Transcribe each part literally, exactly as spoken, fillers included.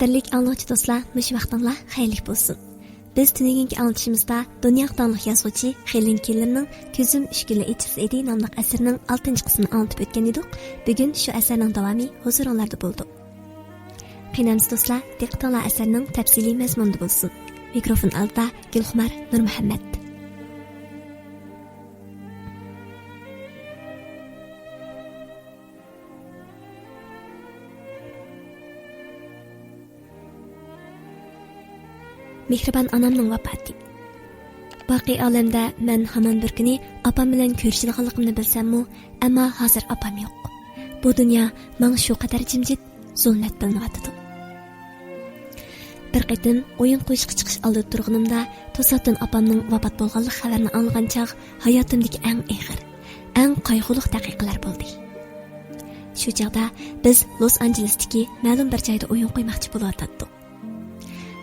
ھۆرمەتلىك ئاڭلىغۇچى دوستلار، مۇشۇ ۋاقتىڭلار خەيرلىك بولسۇن. بىز تۈنۈگۈنكى ئاڭلىتىشىمىزدا دۇنياغا تاڭلىق يازغۇچى خېلېن كېللېرنىڭ كۆزۈم ئۈچ كۈنلا ئېچىلسا ئىدى ناملىق ئەسىرىنىڭ ئالتىنچى قىسمىنى ئاڭلىتىپ ئۆتكەن ئىدۇق. بۈگۈن شۇ ئەسەرنىڭ داۋامى ھۇزۇرۇڭلاردا بولىدۇ. قېنى ئەمىسە دوستلار، دىققىتىڭلار ئەسەرنىڭ تەپسىلىي مەزمۇنىدا بولسۇن. مىكروفون ئالدىدا گۈلخۇمار نۇرمۇھەممەت. مېھرىبان ئانامنىڭ ۋاپاتى. باقىي ئالەمدە مەن ھامان بىر كۈنى ئاپام بىلەن كۆرۈشىدىغانلىقىمنى بىلسەممۇ، ئەمما ھازىر ئاپام يوق. بۇ دۇنيا ماڭا شۇ قەدەر جىمجىت، زۇلمەت بىلىنىۋاتىدۇ. بىر قېتىم ئويۇن قويۇشقا چىقىش ئالدىدا تۇرغىنىمدا، توساتتىن ئاپامنىڭ ۋاپات بولغانلىق خەۋىرىنى ئاڭلىغان چاغ ھاياتىمدىكى ئەڭ ئېغىر، ئەڭ قايغۇلۇق دەقىقىلەر بولدى. شۇ چاغدا بىز لوس ئانژېلېستىكى مەلۇم بىر جايدا ئويۇن قويماقچى بولۇۋاتاتتۇق.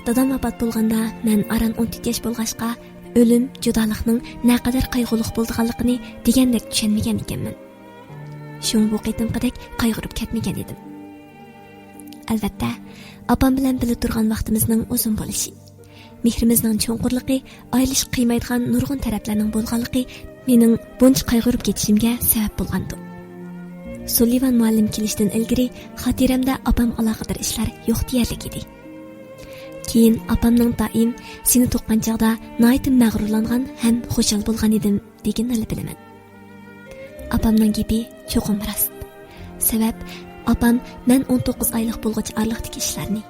دادام ۋاپات بولغاندا مەن ئاران ئون تۆت ياش بولغاچقا، ئۆلۈم، جۇدالىقنىڭ نەقەدەر قايغۇلۇق بولىدىغانلىقىنى دېگەندەك چۈشەنمىگەن ئىكەنمەن. شۇڭا بۇ قېتىمقىدەك قايغۇرۇپ كەتمىگەن ئىدىم. ئەلۋەتتە، ئاپام بىلەن بىللە تۇرغان ۋاقتىمىزنىڭ ئۇزۇن بولۇشى، مېھرىمىزنىڭ چوڭقۇرلۇقى ئايرىلىشقا قىيمايدىغان نۇرغۇن تەرەپلەرنىڭ بولغانلىقى مېنىڭ بۇنچە قايغۇرۇپ كېتىشىمگە سەۋەب بولغانىدۇ. سۇللىۋان مۇئەللىم كېلىشتىن ئىلگىرى خاتىرەمدە ئاپام ئالاقىدار ئىشلار يوق دېيەرلىك ئىدى. كېيىن ئاپامنىڭ دائىم «سېنى تۇغقان چاغدا ناھايىتى مەغرۇرلانغان ھەم خۇشال بولغان ئىدىم» دېگىنىنىلا بىلىمەن. ئاپامنىڭ گېپى چوقۇم راست. سەۋەب، ئاپام مەن ئون توققۇز ئايلىق بولغۇچە ئارىلىقتىكى ئىشلارنى،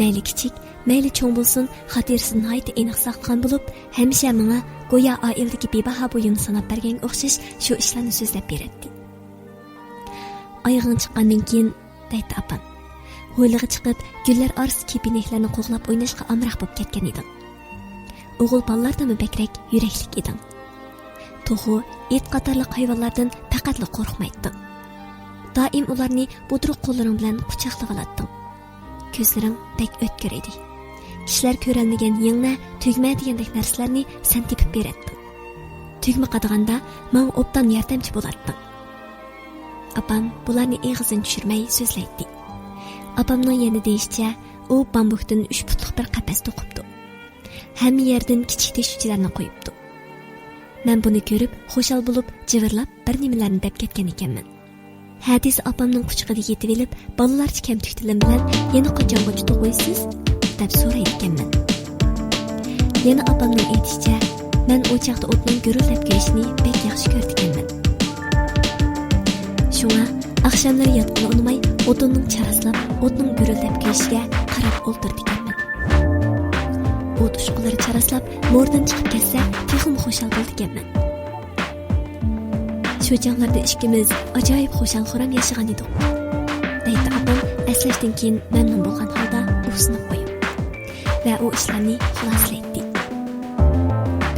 مەيلى كىچىك، مەيلى چوڭ بولسۇن، خاتىرىسىنى ناھايىتى ئېنىق ساقلىغان بولۇپ، ھەمىشە ماڭا گويا ئائىلىدىكى بىباھا بۇيۇمنى ساناپ بەرگەنگە ئوخشاش شۇ ئىشلارنى سۆزلەپ بېرەتتى. «ئايىغىڭ چىققاندىن كېيىن»، دەيتتى ئاپام، «ھويلىغا چىقىپ، گۈللەر ئارىسىدا كېپىنەكلەرنى قوغلاپ ئويناشقا ئامراق بولۇپ كەتكەن ئىدىڭ. ئوغۇل بالىلاردىنمۇ بەكرەك يۈرەكلىك ئىدىڭ. توخۇ، ئىت قاتارلىق ھايۋانلاردىن پەقەتلا قورقمايتتىڭ. دائىم ئۇلارنى بۇدرۇق قوللىرىڭ بىلەن قۇچاقلىۋالاتتىڭ. كۆزلىرىڭ بەك ئۆتكۈر ئىدى. كىشىلەر كۆرەلمىگەن يىڭنە، تۈگمە دېگەندەك نەرسىلەرنى سەن تېپىپ بېرەتتىڭ. تۈگمە قادىغاندا ماڭا ئوبدان ياردەمچى بولاتتىڭ.» ئاپام بۇلارنى ئېغىزدىن چۈشۈرمەي سۆزلەيتتى. ئاپامنىڭ يەنە دېيىشىچە، ئۇ بامبۇكتىن ئۈچ پۇتلۇق بىر قەپەس توقۇپتۇ. ھەممە يەردىن كىچىك تۆشۈكچىلەرنى قويۇپتۇ. مەن بۇنى كۆرۈپ، خۇشال بولۇپ، جىۋىرلاپ بىر نېمىلەرنى دەپ كەتكەن ئىكەنمەن. ھە دېسە ئاپامنىڭ قۇچىقىدا يېتىۋېلىپ، بالىلارچە كەمتۈك تىلىم بىلەن، «يەنە قاچانغىچە تۇغۇيسىز؟» دەپ سورايدىكەنمەن. يەنە ئاپامنىڭ ئېيتىشىچە، مەن ئوچاقتا ئوتنىڭ گۈرۈلدەپ كۆيۈشىنى بەك ياخشى كۆرىدىكەنمەن. شۇڭا ئاخشاملىرى ياتقىلى ئۇنىماي، ئوتۇننىڭ چاراسلاپ، ئوتنىڭ گۈرۈلدەپ كۆيۈشىگە قاراپ ئولتۇرىدىكەنمەن. ئوت ئۇچقۇنلىرى چاراسلاپ، موردىن چىقىپ كەتسە، تېخىمۇ خۇشال بولىدىكەنمەن. شۇ چاغلاردا ئىككىمىز ئاجايىپ خۇشال-خۇرام ياشىغان ئىدۇق، دەيتتى ئاپام ئەسلەشتىن كېيىن مەمنۇن بولغان ھالدا ئۇھسىنىپ قويۇپ. ۋە ئۇ ئىشلارنى خۇلاسىلەيتتى.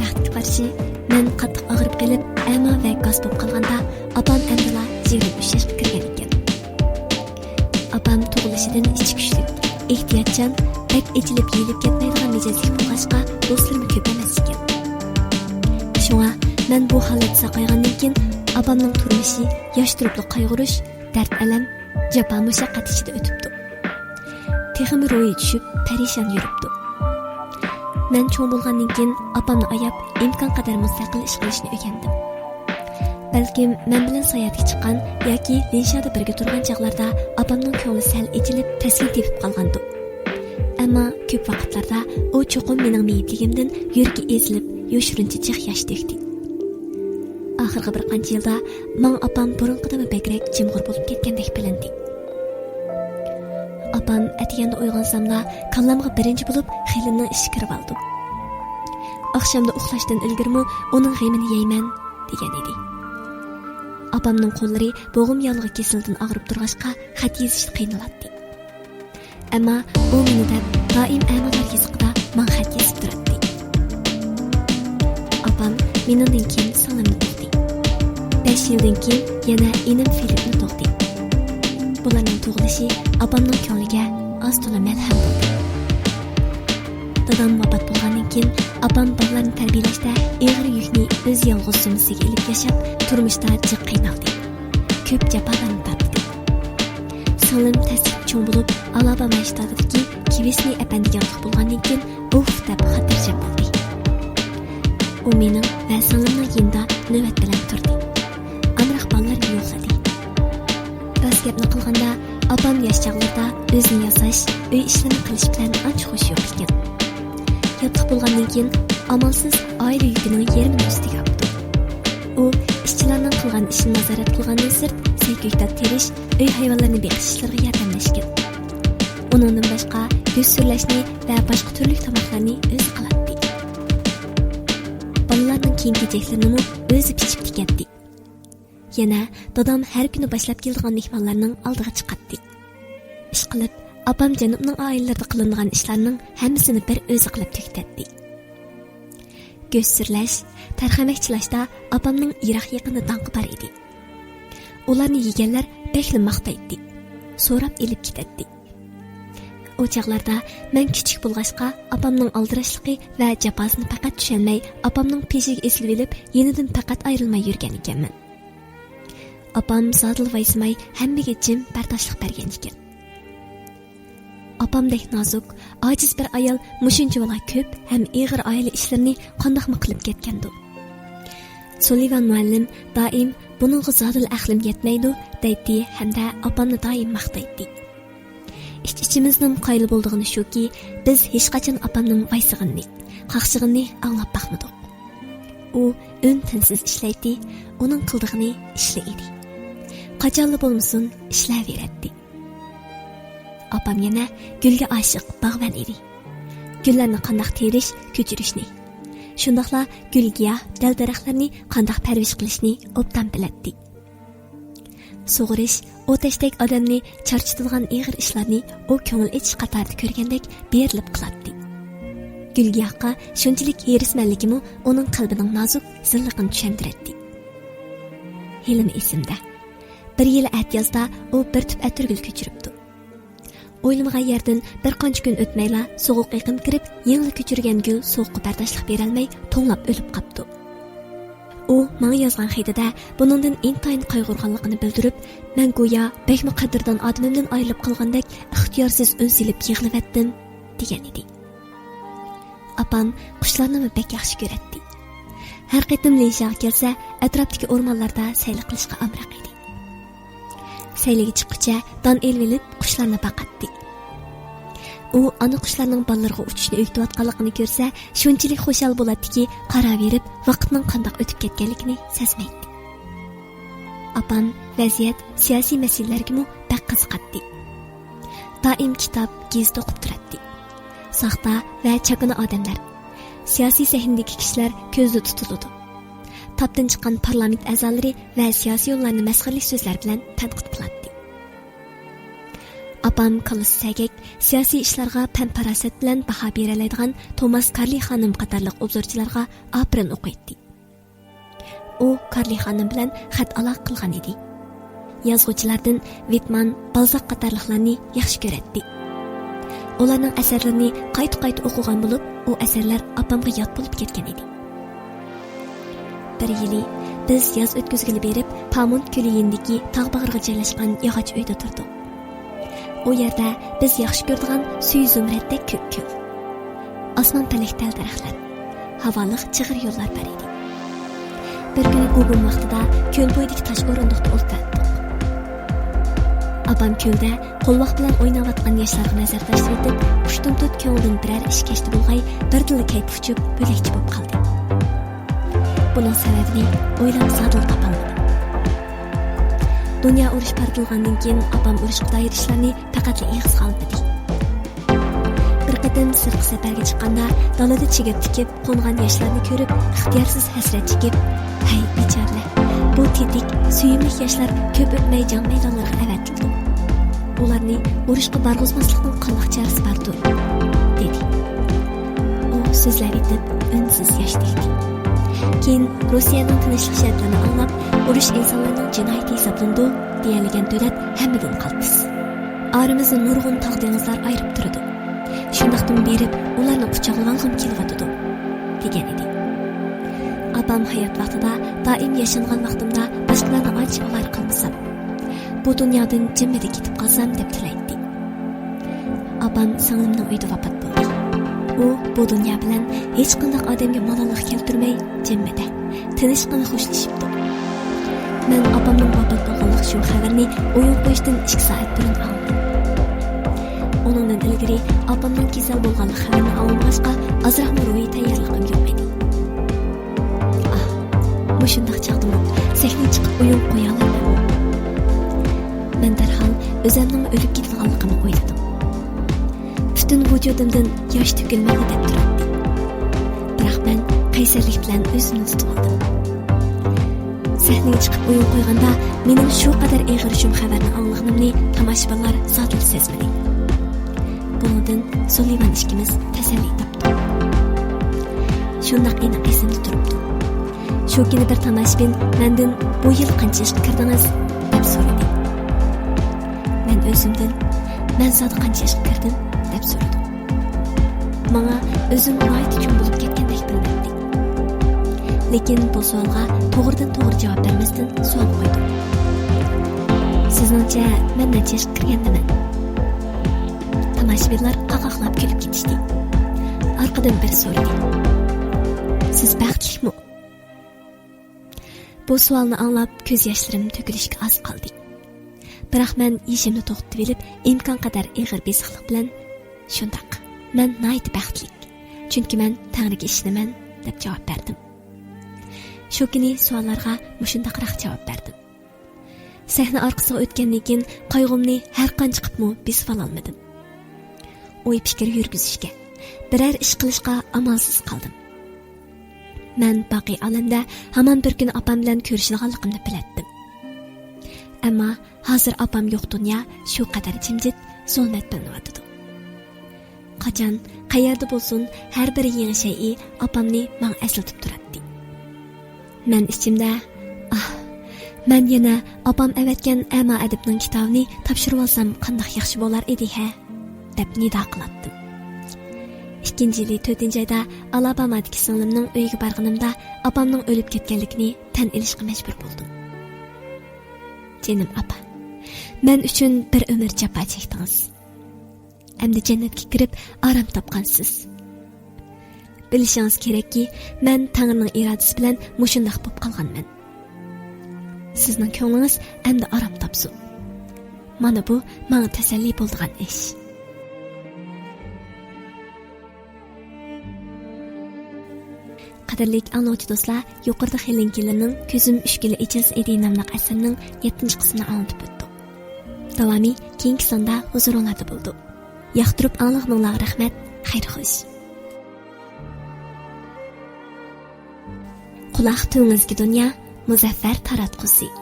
بەختكە قارشى، مەن قاتتىق ئاغرىپ قېلىپ، ئەما ۋە گاس بولۇپ قالغاندا، ئاپام ئەمدىلا يىگىرمە ئۈچ ياشقا كىرگەن ئىكەن. ئاپام تۇغۇلۇشىدىن ئىچى كۈچلۈك، ئېھتىياتچان، بەك ئېچىلىپ يېيىلىپ كەتمەيدىغان مىجەزلىك بولغاچقا، دوستلىرىمۇ كۆپ ئەمەس ئىكەن. شۇڭا مەن بۇ ھالەتتە ساقايغاندىن كېيىن، ئاپامنىڭ تۇرمۇشى ياش تۇرۇپلا قايغۇرۇش، دەرد-ئەلەم، جاپا-مۇشەققەت ئىچىدە ئۆتۈپتۇ. تېخىمۇ روھى چۈشۈپ، پەرىشان يۈرۈپتۇ. مەن چوڭ بولغاندىن كېيىن، ئاپامنى ئاياپ، ئىمكانقەدەر مۇستەقىل ئىش قىلىشنى ئۆگەندىم. بەلكىم مەن بىلەن ساياھەتكە چىققان ياكى لىنشادا بىرگە تۇرغان چاغلاردا ئاپامنىڭ كۆڭلى سەل ئېچىلىپ، تەسكىن تېپىپ قالغاندۇ. ئەمما كۆپ ۋاقىتلاردا ئۇ چوقۇم مېنىڭ مېيىپلىكىمدىن يۈرىكى ئېزىلىپ، يوشۇرۇنچە جىق ياش تۆكتى. ئاخىرقى بىر قانچە يىلدا ماڭا ئاپام بۇرۇنقىدىنمۇ بەكرەك جىمغۇر بولۇپ كەتكەندەك بىلىندى. ئاپام ئەتىگەندە ئويغانساملا، كاللامغا بىرىنچى بولۇپ خېلىننىڭ ئىشى كىرىۋالىدۇ. ئاخشامدا ئۇخلاشتىن ئىلگىرىمۇ ئۇنىڭ غېمىنى يەيمەن، دېگەن ئىدى. ئاپامنىڭ قوللىرى بوغۇم ياللۇغى كېسىلىدىن ئاغرىپ تۇرغاچقا، خەت يېزىشتا قىينىلاتتى. ئەمما ئۇ مېنى دەپ دائىم ئەمالار يېزىقىدا ماڭا خەت يېزىپ تۇراتتى. ئاپام مېنىڭدىن كېيىن سىڭلىمنى تۇغدى. بەش يىلدىن كېيىن يەنە ئىنىم فىلىپنى تۇغدى. بۇلارنىڭ تۇغۇلۇشى ئاپامنىڭ كۆڭلىگە ئاز-تولا مەلھەم بولدى. دادام ۋاپات بولغاندىن كېيىن، ئاپام بالىلارنى تەربىيەلەشتە ئېغىر يۈكنى ئۆزى يالغۇز زىممىسىگە ئېلىپ ياشاپ، تۇرمۇشتا جىق قىينالدى. كۆپ جاپالارنى تارتتى. سىڭلىم تەستە چوڭ بولۇپ، ئالاباما شتاتىدىكى كىۋىسنى ئەپەندىگە ئاتلىق بولغاندىن كېيىن، ئۇف دەپ خاتىرجەم بولدى. ئۇ مېنىڭ ۋە سىڭلىمنىڭ يېنىدا نۆۋەت بىلەن تۇردى. ئامراق بالىلارنى يوقلىدى. راست گەپنى قىلغاندا، ئاپام ياش چاغلىرىدا ئۆزىنى ياساش، ئۆي ئىشلىرىنى قىلىش بىلەن ئانچە خۇشى يوق ئىكەن. ياتلىق بولغاندىن كېيىن، ئامالسىز ئائىلە يۈكىنىڭ يېرىمىنى ئۈستىگە ئاپتۇ. ئۇ ئىشچىلارنىڭ قىلغان ئىشىنى نازارەت قىلغاندىن سىرت، سەي-كۆكتات تېرىش، ئۆي ھايۋانلىرىنى بېقىش ئىشلىرىغا ياردەملەشكەن. ئۇنىڭدىن باشقا، گۆش سۈرلەشنى ۋە باشقا تۈرلۈك تاماقلارنى ئۆزى قىلاتتى. بالىلارنىڭ كىيىم-كېچەكلىرىنىمۇ ئۆزى پىچىپ تىكەتتى. يەنە دادام ھەر كۈنى باشلاپ كېلىدىغان مېھمانلارنىڭ ئالدىغا چىقاتتى. ئىشقىلىپ، ئاپام جەنۇبنىڭ ئائىلىلىرىدە قىلىنىدىغان ئىشلارنىڭ ھەممىسىنى بىر ئۆزى قىلىپ تۈگىتەتتى. گۆش سۈرلەش، تەرخەمەك چىلاشتا ئاپامنىڭ يىراق يېقىندا داڭقى بار ئىدى. ئۇلارنى يېگەنلەر بەكلا ماختايتتى، سوراپ ئېلىپ كېتەتتى. ئۇ چاغلاردا مەن كىچىك بولغاچقا، ئاپامنىڭ ئالدىراشلىقى ۋە جاپاسىنى پەقەت چۈشەنمەي، ئاپامنىڭ پېشىگە ئېسىلىۋېلىپ، يېنىدىن پەقەت ئايرىلماي يۈرگەن ئىكەنمەن. ئاپام زادىلا ۋايسىماي، ھەممىگە جىم بەرداشلىق بەرگەن ئىكەن. ئاپامدەك نازۇك، ئاجىز بىر ئايال مۇشۇنچىۋالا كۆپ ھەم ئېغىر ئائىلە ئىشلىرىنى قانداقمۇ قىلىپ كەتكەندۇ؟ سۇلىۋان مۇئەللىم دائىم «بۇنىڭغا زادىلا ئەقلىم يەتمەيدۇ» دەيتتى ھەمدە ئاپامنى دائىم ماختايتتى. ئىچ-ئىچىمىزنىڭ قايىل بولىدىغىنى شۇكى، بىز ھېچقاچان ئاپامنىڭ ۋايسىغىنىنى، قاقشىغىنىنى ئاڭلاپ باقمىدۇق. ئۇ ئۈن-تىنسىز ئىشلەيتتى، ئۇنىڭ قىلىدىغىنى ئىشلا ئىدى. قاچانلا بولمىسۇن، ئىشلەۋېرەتتى. ئاپام يەنە گۈلگە ئاشىق باغۋەن ئىدى. گۈللەرنى قانداق تېرىش، كۆچۈرۈشنى، شۇنداقلا گۈل-گىياھ، دەل-دەرەخلەرنى قانداق پەرۋىش قىلىشنى ئوبدان بىلەتتى. سۇغىرىش، ئوتەشتەك ئادەمنى چارچىتىدىغان ئېغىر ئىشلارنى ئۇ كۆڭۈل ئېچىش قاتارىدا كۆرگەندەك بېرىلىپ قىلاتتى. گۈل-گىياھقا شۇنچىلىك ھېرىسمەنلىكىمۇ ئۇنىڭ قەلبىنىڭ نازۇك، زىللىقىنى چۈشەندۈرەتتى. ھېلىمۇ ئېسىمدە، بىر يىلى ئەتىيازدا ئۇ بىر تۈپ ئەتىرگۈل كۆچۈرۈپتۇ. ئويلىمىغان يەردىن بىر قانچە كۈن ئۆتمەيلا سوغۇق ئېقىم كىرىپ، يېڭىلا كۆچۈرگەن گۈل سوغۇققا بەرداشلىق بېرەلمەي توڭلاپ ئۆلۈپ قاپتۇ. ئۇ ماڭا يازغان خېتىدە بۇنىڭدىن ئىنتايىن قايغۇرغانلىقىنى بىلدۈرۈپ، مەن گويا بەكمۇ قەدىردان ئادىمىمدىن ئايرىلىپ قالغاندەك ئىختىيارسىز ئۈن سېلىپ يىغلىۋەتتىم، دېگەن ئىدى. ئاپام قۇشلارنىمۇ بەك ياخشى كۆرەتتى. ھەر قېتىم لىشاغا كەلسە، ئەتراپتىكى ئورمانلاردا سەيلە قىلىشقا ئامراق ئىدى. سەيلىگە چىققۇچە دان ئېلىۋېلىپ، قۇشلارنى باقاتتى. ئۇ ئانا قۇشلارنىڭ بالىلىرىغا ئۇچۇشنى ئۆگىتىۋاتقانلىقىنى كۆرسە، شۇنچىلىك خۇشال بولاتتىكى، قاراۋېرىپ، ۋاقىتنىڭ قانداق ئۆتۈپ كەتكەنلىكىنى سەزمەيتتى. ئاپام ۋەزىيەت، سىياسىي مەسىلىلەرگىمۇ بەك قىزىقاتتى. دائىم كىتاب، گېزىت ئوقۇپ تۇراتتى. ساختا ۋە چاكىنا ئادەملەر، سىياسىي سەھنىدىكى كىشىلەر كۆزدە تۇتۇلىدۇ. تاپتىن چىققان پارلامېنت ئەزالىرى ۋە سىياسىيونلارنى مەسخىرىلىك سۆزلەر بىلەن تەنقىد قىلاتتى. ئاپام كاللىسى سەگەك، سىياسىي ئىشلارغا پەن-پاراسەت بىلەن باھا بېرەلەيدىغان توماس كارلى خانىم قاتارلىق ئوبزورچىلارغا ئاپىرىن ئوقۇيتتى. ئۇ كارلى خانىم بىلەن خەت ئالاقە قىلغان ئىدى. يازغۇچىلاردىن ۋىتمان، بالزاك قاتارلىقلارنى ياخشى كۆرەتتى. ئۇلارنىڭ ئەسەرلىرىنى قايتا-قايتا ئوقۇغان بولۇپ، ئۇ ئەسەرلەر ئاپامغا يات بولۇپ كەتكەن ئىدى. بىر يىلى بىز ياز ئۆتكۈزگىلى بېرىپ، پامونت كۆلى يېنىدىكى تاغ باغرىغا جايلاشقان ياغاچ ئۆيدە تۇردۇق. ئۇ يەردە بىز ياخشى كۆرىدىغان سۈيى زۇمرەتتەك كۆك كۆل، ئاسمان پەلەك دەل-دەرەخلەر، ھاۋالىق چىغىر يوللار بار ئىدى. بىر كۈنى گۇگۇم ۋاقتىدا كۆل بويىدىكى تاش ئورۇندۇقتا ئولتۇراتتۇق. ئاپام كۆلدە قولۋاق بىلەن ئويناۋاتقان ياشلارغا نەزەر تاشلىۋېتىپ، ئۇشتۇمتۇت كۆڭلىدىن بىرەر ئىش كەچتى بولغاي، بىردىنلا كەيپى ئۇچۇپ، بۆلەكچە بولۇپ قالدى. بۇنىڭ سەۋەبىنى ئويلاپ زادىلا تاپالمىدىم. دۇنيا ئۇرۇشى پارتلىغاندىن كېيىن ئاپام ئۇرۇشقا دائىر ئىشلارنى پەقەتلا ئېغىزغا ئالمىدى. بىر قېتىم سىرتقا سەپەرگە چىققاندا، دالىدا چىگىپ تىكىپ قونغان ياشلارنى كۆرۈپ، ئىختىيارسىز ھەسرەت چېكىپ، «ھەي، بىچارىلەر، بۇ تېتىك، سۆيۈملۈك ياشلار كۆپ ئۆتمەي جەڭ مەيدانلىرىغا ئەۋەتىلىدۇ. ئۇلارنى ئۇرۇشقا بارغۇزماسلىقنىڭ قانداق چارىسى باردۇ؟» دېدى. ئۇ سۆزلەۋېتىپ، ئۈنسىز ياش تۆكتى. كېيىن روسىيەنىڭ تىنچلىق شەرتلىرىنى ئاڭلاپ، «ئۇرۇش ئىنسانلارنىڭ جىنايىتى ھېسابلىنىدۇ» دېيەلىگەن دۆلەت ھەممىدىن قالتىس. «ئارىمىزنى نۇرغۇن تاغ-دېڭىزلار ئايرىپ تۇرىدۇ. شۇنداقتىمۇ بېرىپ، ئۇلارنى قۇچاقلىۋالغۇم كېلىۋاتىدۇ» دېگەن ئىدى. ئاپام ھايات ۋاقتىدا دائىم ياشانغان ۋاقتىمدا باشقىلارنى ئانچە ئاۋارە قىلمىسام، بۇ دۇنيادىن جىممىدە كېتىپ قالسام دەپ تىلەيتتى. ئاپام سىڭلىمنىڭ ئۆيىدە ۋاپات بولدى. ئۇ بۇ دۇنيا بىلەن ھېچقانداق ئادەمگە مالاللىق كەلتۈرمەي، جىممىدە، تىنچقىنا خوشلىشىپتۇ. مەن ئاپامنىڭ ۋاپات بولغانلىق شۇم خەۋىرىنى ئويۇن قويۇشتىن ئىككى سائەت بۇرۇن ئاڭلىدىم. ئۇنىڭدىن ئىلگىرى ئاپامنىڭ كېسەل بولغانلىق خەۋىرىنى ئاڭلىمىغاچقا، ئازراقمۇ روھىي تەييارلىقىم يوق ئىدى. ئاھ، مۇشۇنداق چاغدىمۇ سەھنىگە چىقىپ ئويۇن قويالايمەنمۇ؟ مەن دەرھال ئۆزۈمنىڭ ئۆلۈپ كېتىدىغانلىقىنى ئويلىدىم. پۈتۈن ۋۇجۇدۇمدىن ياش تۆكۈلمەيلى دەپ تۇراتتى. بىراق مەن قەيسەرلىك بىلەن ئۆزۈمنى تۇتۇۋالدىم. سەھنىگە چىقىپ ئويۇن قويغاندا مېنىڭ شۇ قەدەر ئېغىر شۇم خەۋەرنى ئاڭلىغىنىمنى تاماشىبىنلار زادىلا سەزمىدى. بۇنىڭدىن سۇلىۋان ئىككىمىز تەسەللى تاپتۇق. شۇنداق ئېنىق ئېسىمدە تۇرۇپتۇ. شۇ كۈنى بىر تاماشىبىن مەندىن «بۇ يىل قانچە ياشقا كىردىڭىز؟» دەپ سورىدى. مەن ئۆزۈمدىن «مەن زادى قانچە ياشقا كىردىم؟» دەپ سورىدىم. ماڭا ئۆزۈم ناھايىتى چوڭ بولۇپ كەتكەندەك بىلىنەتتى. لېكىن بۇ سوئالغا توغرىدىن توغرا جاۋاب بەرمەستىن سوئال قويدۇم. «سىزنىڭچە مەن نەچچە ياشقا كىرگەندىمەن؟» تاماشىبىنلار قاقاقلاپ كۈلۈپ كېتىشتى. ئارقىدىن بىرى سورىدى: «سىز بەختلىكمۇ؟» بۇ سوئالنى ئاڭلاپ كۆز ياشلىرىم تۆكۈلۈشكە ئاز قالدى. بىراق مەن يېشىمنى توختىتىۋېلىپ ئىمكان قەدەر ئېغىر بېسىقلىق بىلەن: «شۇنداق، مەن ناھايىتى بەختلىك، چۈنكى مەن تەڭرىگە ئىشىنىمەن» دەپ جاۋاب بەردىم. شۇ كۈنى سوئاللارغا مۇشۇنداقراق جاۋاب بەردىم. سەھنە ئارقىسىغا ئۆتكەندىن كېيىن قايغۇمنى ھەر قانچە قىپمۇ بېسىۋالالمىدىم. ئوي پىكىر يۈرگۈزۈشكە، بىرەر ئىش قىلىشقا ئامالسىز قالدىم. مەن باقىي ئالەمدە ھامان بىر كۈنى ئاپام بىلەن كۆرۈشىدىغانلىقىمنى بىلەتتىم. ئەمما ھازىر ئاپام يوق دۇنيا شۇ قەدەر جىمجىت، زۇلمەت بىلىنىۋاتىدۇ. قاچان، قەيەردە بولسۇن، ھەر بىر يېڭى شەيئى ئاپامنى ماڭا ئەسلىتىپ تۇراتتى. مەن ئىچىمدە، «ئاھ، مەن يەنە ئاپام ئەۋەتكەن ئەما ئەدىبنىڭ كىتابىنى تاپشۇرۇۋالسام قانداق ياخشى بولار ئىدى ھە؟» دەپ نىدا قىلاتتىم. ئىككىنچى يىلى تۆتىنچى ئايدا ئالابامادىكى سىڭلىمنىڭ ئۆيىگە بارغىنىمدا ئاپامنىڭ ئۆلۈپ كەتكەنلىكىنى تەن ئېلىشقا مەجبۇر بولدۇم. «جېنىم ئاپا، مەن ئۈچۈن بىر ئۆمۈر جاپا چەكتىڭىز. ئەمدى جەننەتكە كىرىپ ئارام تاپقانسىز. بىلىشىڭىز كېرەككى، مەن تەڭرىنىڭ ئىرادىسى بىلەن مۇشۇنداق بولۇپ قالغانمەن. سىزنىڭ كۆڭلىڭىز ئەمدى ئارام تاپسۇن. مانا بۇ ماڭا تەسەللى بولىدىغان ئىش.» قەدىرلىك ئاڭلىغۇچى دوستلار، يۇقىرىدا خېلىن كېللېرنىڭ «كۆزۈم ئۈچ كۈنلا ئېچىلسا ئىدى» ناملىق ئەسىرىنىڭ يەتتىنچى قىسمىنى ئاڭلىتىپ ئۆتتۇق. داۋامى كېيىنكى ساندا ھۇزۇرۇڭلاردا بولىدۇ. ياقتۇرۇپ ئاڭلىغىنىڭلارغا رەھمەت. خەير خوش. قۇلاق تۈۋىڭىزگە دۇنيا، مۇزەففەر تاراتقۇسى.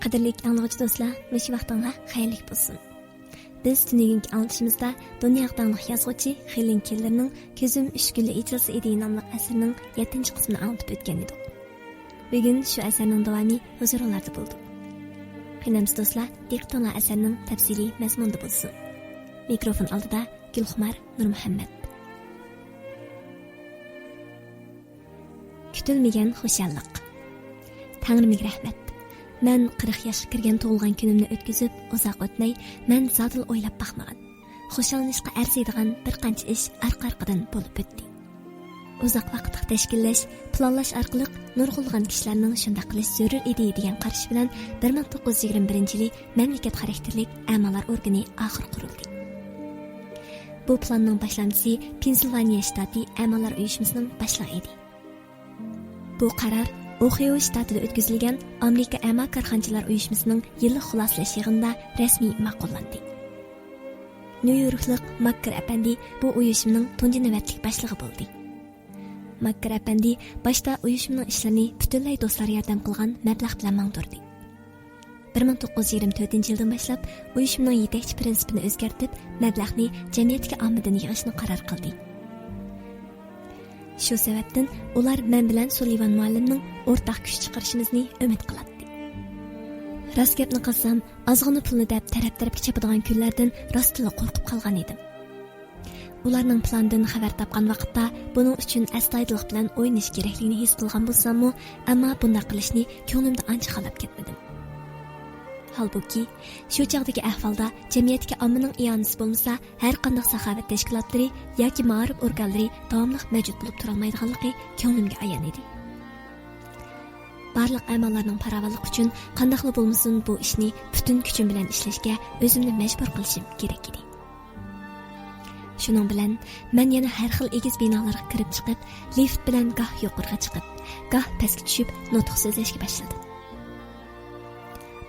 قەدىرلىك ئاڭلىغۇچى دوستلار، مۇشۇ ۋاقتىڭلار خەيرلىك بولسۇن. بىز تۈنۈگۈنكى ئاڭلىتىشىمىزدا دۇنياغا داڭلىق يازغۇچى خېلىن كېللېرنىڭ «كۆزۈم ئۈچ كۈنلا ئېچىلسا ئىدى» ناملىق ئەسىرىنىڭ يەتتىنچى قىسمىنى ئاڭلىتىپ ئۆتكەن ئىدۇق. بۈگۈن شۇ ئەسەرنىڭ داۋامى ھۇزۇرۇڭلاردا بولىدۇ. قېنى ئەمىسە دوستلار، دىققىتىڭلار ئەسەرنىڭ تەپسىلىي مەزمۇنىدا بولسۇن. مىكروفون ئالدىدا گۈلخۇمار نۇرمۇھەممەت. كۈتۈلمىگەن خۇشاللىق. تەڭرىمگە رەھمەت. مەن قىرىق ياشقا كىرگەن تۇغۇلغان كۈنۈمنى ئۆتكۈزۈپ ئۇزاق ئۆتمەي، مەن زادىلا ئويلاپ باقمىغان، خۇشاللىنىشقا ئەرزىيدىغان بىر قانچە ئىش ئارقا-ئارقىدىن بولۇپ ئۆتتى. ئۇزاق ۋاقىتلىق تەشكىللەش، پىلانلاش ئارقىلىق نۇرغۇنلىغان كىشىلەرنىڭ شۇنداق قىلىش زۆرۈر ئىدى دېگەن قارىشى بىلەن بىر مىڭ توققۇز يۈز يىگىرمە بىرىنچى يىلى مەملىكەت خاراكتېرلىك ئەمالار ئورگىنى ئاخىر قۇرۇلدى. بۇ پىلاننىڭ باشلامچىسى پېنسىلۋانىيە شتاتى ئەمالار ئۇيۇشمىسىنىڭ باشلىقى ئىدى. بۇ قارار ئوھىيو شتاتىدا ئۆتكۈزۈلگەن ئامېرىكا ئەما كارخانىچىلار ئۇيۇشمىسىنىڭ يىللىق خۇلاسىلەش يىغىنىدا رەسمىي ماقۇللاندى. نيۇ يوركلۇق ماككىر ئەپەندى بۇ ئۇيۇشمىنىڭ تۇنجى نۆۋەتلىك باشلىقى بولدى. ماككىر ئەپەندى باشتا ئۇيۇشمىنىڭ ئىشلىرىنى پۈتۈنلەي دوستلار ياردەم قىلغان مەبلەغ بىلەن ماڭدۇردى. بىر مىڭ توققۇز يۈز يىگىرمە تۆتىنچى يىلدىن باشلاپ ئۇيۇشمىنىڭ يېتەكچى پىرىنسىپىنى ئۆزگەرتىپ، مەبلەغنى جەمئىيەتكە ئاممىدىن يىغىشنى قارار قىلدى. شۇ سەۋەبتىن ئۇلار مەن بىلەن سۇلىۋان مۇئەللىمنىڭ ئورتاق كۈچ چىقىرىشىمىزنى ئۈمىد قىلاتتى. راست گەپنى قىلسام، ئازغىنا پۇلنى دەپ تەرەپ-تەرەپكە چاپىدىغان كۈنلەردىن راستتىنلا قورقۇپ قالغان ئىدىم. ئۇلارنىڭ پىلاندىن خەۋەر تاپقان ۋاقىتتا بۇنىڭ ئۈچۈن ئەستايىدىللىق بىلەن ئويلىنىش كېرەكلىكىنى ھېس قىلغان بولساممۇ، ئەمما بۇنداق قىلىشنى كۆڭلۈمدە ئانچە خالاپ كەتمىدىم. ھالبۇكى، شۇ چاغدىكى ئەھۋالدا جەمئىيەتتىكى ئاممىنىڭ ئىئانىسى بولمىسا، ھەر قانداق ساخاۋەت تەشكىلاتلىرى ياكى مائارىپ ئورگانلىرى داۋاملىق مەۋجۇت بولۇپ تۇرالمايدىغانلىقى كۆڭلۈمگە ئايان ئىدى. بارلىق ئەمالارنىڭ پاراۋانلىقى ئۈچۈن قانداقلا بولمىسۇن بۇ ئىشنى پۈتۈن كۈچۈم بىلەن ئىشلەشكە ئۆزۈمنى مەجبۇر قىلىشىم كېرەك ئىدى. شۇنىڭ بىلەن مەن يەنە ھەر خىل ئېگىز بىنالارغا كىرىپ چىقىپ، لىفت بىلەن گاھ يۇقىرىغا چىقىپ، گاھ پەسكە چۈشۈپ نۇتۇق سۆزلەشكە باشلىدىم.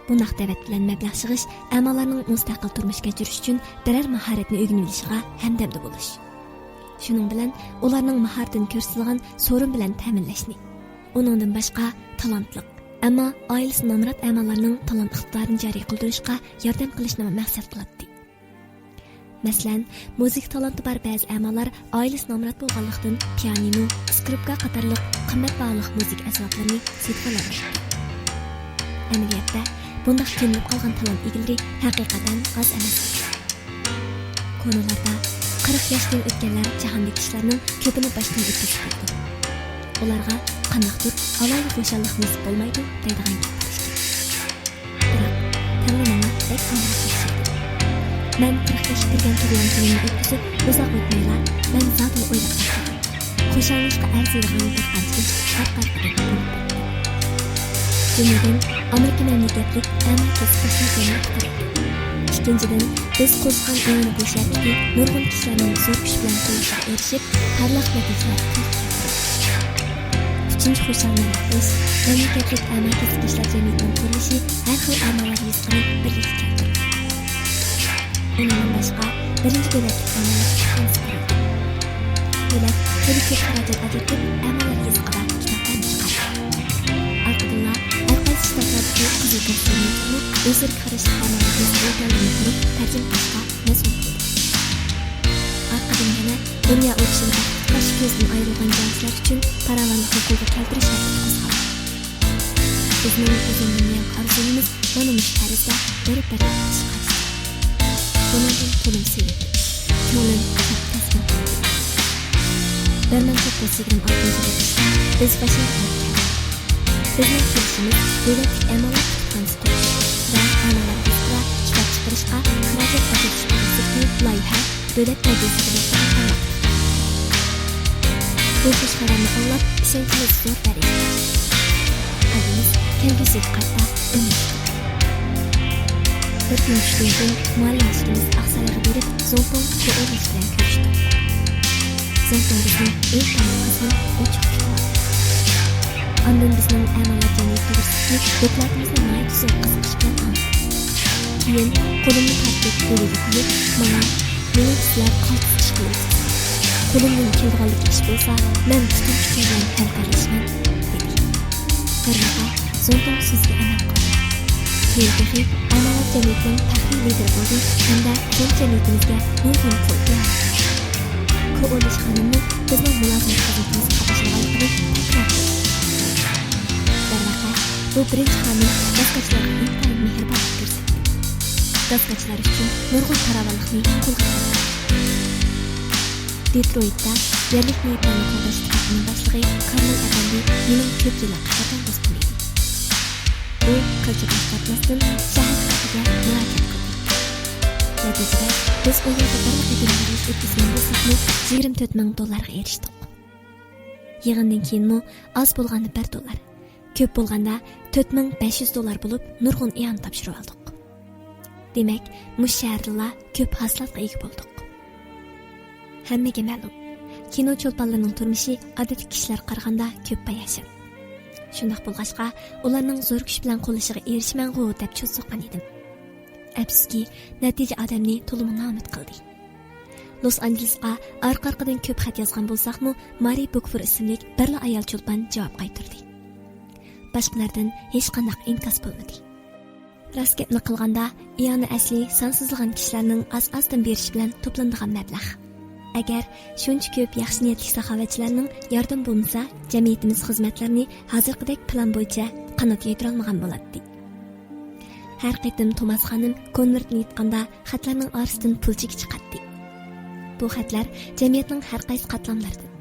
بۇنداق دەۋەت بىلەن مەبلەغ يىغىش ئەمالارنىڭ مۇستەقىل تۇرمۇش كەچۈرۈش ئۈچۈن بىرەر ماھارەتنى ئۆگىنىۋېلىشىغا ھەمدەمدە بولۇش. شۇنىڭ بىلەن ئۇلارنىڭ ماھارىتىنى كۆرسىتىدىغان سورۇن بىلەن تەمىنلەشنى، ئۇنىڭدىن باشقا تالانتلىق، ئەمما ئائىلىسى نامرات ئەمالارنىڭ تالانت ئىقتىدارىنى جارى قىلدۇرۇشقا ياردەم قىلىشنىمۇ مەقسەت قىلاتتى. مەسىلەن، مۇزىكا تالانتى بار بەزى ئەمالار ئائىلىسى نامرات بولغانلىقتىن، پىيانىنو، سكرىپكا قاتارلىق قىممەت باھالىق مۇزىكا ئەسۋابلىرىنى سېتىۋالالمايدۇ. ئەمەلىيەتتە، بۇنداق كۆمۈلۈپ قالغان تالانت ئىگىلىرى ھەقىقەتەن ئاز ئەمەس. كونىلاردا، «قىرىق ياشتىن ئۆتكەنلەر جاھاندىكى ئىشلارنىڭ كۆپىنى باشتىن ئۆتكۈزۈپ بولىدۇ. ئۇلارغا قانداقتۇر ئالاھىدە خۇشاللىق نېسىپ بولمايدۇ» دەيدىغان گەپ بار ئىكەن. بىراق، تەڭلا ماڭا بەك ئاڭلىق ئوخشىدى. مەن قىرىق ياشقا كىرگەن تۇغۇلغان كۈنۈمنى ئۆتكۈزۈپ، ئۇزاق ئۆتمەيلا، مەن زادىلا ئويلاپ باقمىدىم. خۇشاللىنىشقا ئەرزىيدىغان بىر قانچە ئىش ئارقا-ئارقىدىن بولۇپ ئۆتتى. جۈملىدىن، ئامېرىكا مەملىكەتلىك ئەما كېسىپ تەشۋىقاتى قۇرۇلدى. ئىككىنچىدىن، بىز قوزغىغان ئېڭىنى بۇ شەھەردىكى نۇرغۇن كىشىلەرنىڭ زور كۈچ بىلەن قوللىشىغا ئېرىشىپ، پارلاق نەتىجىلەرگە قول تەكشۈردى. ئۈچىنچى خۇشال مەلۇم قىلىش، مەملىكەتلىك ئەما كېسىپ ئىشلەر جەمئىيىتىنىڭ قۇرۇلۇشى ھەر خىل ئەمالار يۈزىنى بىرلىككە كەلتۈردى. ئۇنىڭدىن باشقا، بىرىنچى دۆلەتلىك ئەمالار كۇتۇپخانىسى قۇرۇلدى. دۆلەت خېلى كۆپ خىراجەت ئاجرىتىپ، ئەمالار يېزىقىدا كىتابلارنى چىقاردى. ئارقىدىنلا ھەر قايسى شتاتلاردىكى قىزىل پوستىنى ئۆزلىرىگە قاراشلىق ئەمالار يېزىق ئورگانلىرىنى قۇرۇپ، تەرجىمە قىلىشقا مەسئۇل بولدى. ئارقىدىن يەنە دۇنيا ئۇرۇشىدا قارشى كۆزدىن ئايرىلغان جەڭچىلەر ئۈچۈن پاراۋانلىقنى قولغا كەلتۈرۈش ھەرىكىتى قوزغالدى. بىزنىڭ ئۇزۇندىن بۇيان ئارزۇيىمىز مانا مۇشۇ تەرزدە بېرىپ بېرىپ ئىشقا ئاشتى. بۇنىڭدىن تولىمۇ سۆيۈندۈم. كۆڭلۈم شاد تەسكىن تاپتى. بىر مىڭ توققۇز يۈز يىگىرمە ئالتىنچى يىلى قىشتا بىز باشاردىن كەلدۇق. بىزنىڭ كېلىشىمىز دۆلەتلىك ئەمالار كۇتۇپخانىسى قۇرۇش ۋە ئەمالار بىزغا كىتاب چىقىرىشقا خىراجەت ئاجرىتىش توغرىسىدىكى لايىھە دۆلەت مەجلىسىگە تەقدىم قىلىنماقتا. بۇ خۇش خەۋەرنى ئاڭلاپ، ئىشەنچىمىز زور دەرىجىدە ئاشتى. قەلبىمىز كەلگۈسىگە قارىتا ئۈمىد. بىر كۈن چۈشتىن كېيىن مۇئەللىم ئىككىمىز ئاقسارايغا بېرىپ، زۇڭتۇڭ كوئولىش بىلەن كۆرۈشتۇق. زۇڭتۇڭ بىزنى ئىنتايىن قىزغىن، ئوچۇق كۈتۈۋالدى. ئاندىن بىزنىڭ ئەمەلىيەت جەمئىيىتى توغرىسىدىكى دوكلاتىمىزنى ناھايىتى زور قىزىقىش بىلەن ئاڭلىدى. كېيىن قولۇمنى تارتىپ، بۆلگە قويۇپ، ماڭا، «مېنىڭ سىلەر قالتىس ئىش قىلىۋېتىسىلەر. قولۇمدىن كېلىدىغانلىكى ئىش بولسا، مەن پۈتۈن كۈچۈم بىلەن ھەمكارلىشىمەن» دېدى. دەرۋەقە، زۇڭتۇڭ سۆزىگە ئەمەل قىلدى. كېيىن تېخى ئەمەلىيەت جەمئىيىتىنىڭ پەخرىي لىدىرى بولدى ھەمدە فوند جەمئىيىتىمىزگە نۇرغۇن پۇل ياردەم قىلدى. كوئولىش خانىممۇ بىزنىڭ مۇلازىمەت خىزمىتىمىزگە قاتنىشىدىغانلىقىنى تەكرار قىلدى. دەرۋەقە، بۇ بىرىنچى خانىم داسكاچىلارغا ئىنتايىن مېھرىبانلىق كۆرسەتتى. داسكاچىلار ئۈچۈن نۇرغۇن پاراۋانلىقنى قولغا كەلتۈردى. دېترويتتا يەرلىك مېيىپلەرنى قوغداش ئىتتىپاقىنىڭ باشلىقى كارمېل ئەپەندى مېنىڭ كۆپ يىللىق قەدىردان دوستۇم ئىدى. ئۇ قىلچە باش تارتماستىن شەھەر خەلقىگە مۇراجىئەت قىلدى. نەتىجىدە، بىز ئۇ يەردە بىرلا قېتىم يىغىلىش ئۆتكۈزگەن بولساقمۇ، يىگىرمە تۆت مىڭ دوللارغا ئېرىشتۇق. يىغىندىن كېيىنمۇ ئاز بولغاندا بىر دوللار، كۆپ بولغاندا تۆت مىڭ بەش يۈز دوللار بولۇپ، نۇرغۇن ئىئانە تاپشۇرۇۋالدۇق. دېمەك، مۇشۇ شەھەردىلا كۆپ ھاسىلاتقا ئىگە بولدۇق. ھەممىگە مەلۇم، كىنو چولپانلىرىنىڭ تۇرمۇشى ئادەتتىكى كىشىلەرگە قارىغاندا كۆپ باياشان. شۇنداق بولغاچقا، ئۇلارنىڭ زور كۈچ بىلەن قوللىشىغا ئېرىشىمەنغۇ دەپ چۇت سوققان ئىدىم. ئەپسۇسكى، نەتىجە ئادەمنى تولىمۇ نامىدە قىلدى. لوس ئانژېلېسقا ئارقا-ئارقىدىن كۆپ خەت يازغان بولساقمۇ، مارى بوكفور ئىسىملىك بىرلا ئايال چولپان جاۋاب قايتۇردى. باشقىلاردىن ھېچقانداق ئىنكاس بولمىدى. راست گەپنى قىلغاندا، ئىئانە ئەسلى سانسىزلىغان كىشىلەرنىڭ ئاز-ئازدىن بېرىشى بىلەن توپلىنىدىغان مەبلەغ. ئەگەر شۇنچە كۆپ ياخشى نىيەتلىك ساخاۋەتچىلەرنىڭ ياردىمى بولمىسا، جەمئىيىتىمىز خىزمەتلىرىنى ھازىرقىدەك پىلان بويىچە قانات يايدۇرالمىغان بولاتتى. ھەر قېتىم توماس خانىم كونۋېرتنى يېپقاندا، خەتلەرنىڭ ئارىسىدىن پۇل چېكى چىقاتتى. بۇ خەتلەر جەمئىيەتنىڭ ھەر قايسى قاتلاملىرىدىن،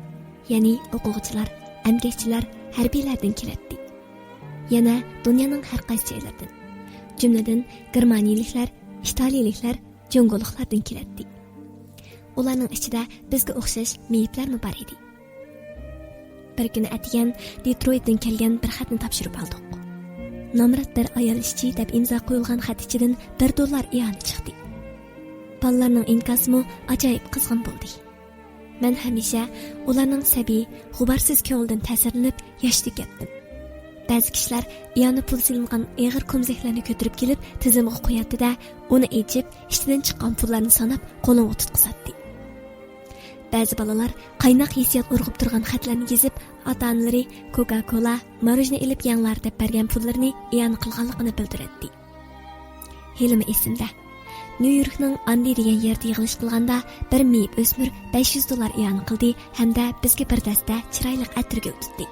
يەنى ئوقۇغۇچىلار، ئەمگەكچىلەر، ھەربىيلەردىن كېلەتتى. يەنە دۇنيانىڭ ھەر قايسى جايلىرىدىن، جۈملىدىن گېرمانىيىلىكلەر، ئىتالىيىلىكلەر، جۇڭگولۇقلاردىن كېلەتتى. ئۇلارنىڭ ئىچىدە بىزگە ئوخشاش مېيىپلەرمۇ بار ئىدى. بىر كۈنى ئەتىگەن دېترويتتىن كەلگەن بىر خەتنى تاپشۇرۇپ ئالدۇق. نامرات بىر ئايال ئىشچى دەپ ئىمزا قويۇلغان خەت ئىچىدىن بىر دوللار ئىئانە چىقتى. بالىلارنىڭ ئىنكاسىمۇ ئاجايىپ قىزغىن بولدى. مەن ھەمىشە ئۇلارنىڭ سەبىي، غۇبارسىز كۆڭلىدىن تەسىرلىنىپ، ياش تۆكەتتىم. بەزى كىشىلەر ئىئانە پۇل سېلىنغان ئېغىر كومزەكلەرنى كۆتۈرۈپ كېلىپ، تىزىمغا قوياتتى-دە، ئۇنى ئېچىپ، ئىچىدىن چىققان پۇللارنى ساناپ، قولۇمغا تۇتقۇزاتتى. بەزى بالىلار قايناق ھېسسىيات ئۇرغۇپ تۇرغان خەتلەرنى يېزىپ، ئاتا-ئانىلىرى كوكا-كولا، ماروژنى ئېلىپ يەڭلار دەپ بەرگەن پۇللىرىنى ئىئانە قىلغانلىقىنى بىلدۈرەتتى. ھېلىمۇ ئېسىمدە، نيۇ يوركنىڭ ئاندى دېگەن يېرىدە يىغىلىش قىلغاندا، بىر مېيىپ ئۆسمۈر بەش يۈز دوللار ئىئانە قىلدى ھەمدە بىزگە بىر دەستە چىرايلىق ئەتىر گۈل تۇتتى.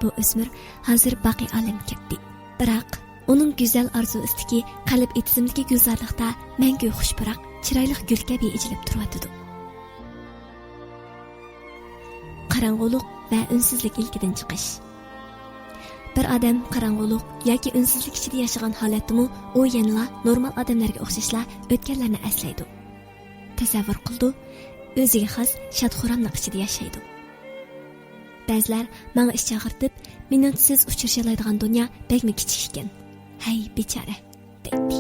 بۇ ئۆسمۈر ھازىر باقىي ئالەمگە كەتتى. بىراق، ئۇنىڭ گۈزەل ئارزۇ ئىستىكى قەلب ئېتىزىمدىكى گۈلزارلىقتا مەڭگۈ خۇش پۇراق، چىرايلىق گۈل كەبى ئېچىلىپ تۇرۇۋاتىدۇ. قاراڭغۇلۇق ۋە ئۈنسىزلىك ئىلكىدىن چىقىش. بىر ئادەم قاراڭغۇلۇق ياكى ئۈنسىزلىك ئىچىدە ياشىغان ھالەتتىمۇ ئۇ يەنىلا نورمال ئادەملەرگە ئوخشاشلا ئۆتكەنلەرنى ئەسلەيدۇ. تەسەۋۋۇر قىلىدۇ، ئۆزىگە خاس شاد-خۇراملىق ئىچىدە ياشايدۇ. بەزىلەر ماڭا ئىچ ئاغرىتىپ، مېنىڭچە سىز ئۇچرىشالايدىغان دۇنيا بەكمۇ كىچىك ئىكەن. ھەي، بىچارە! دەيتتى.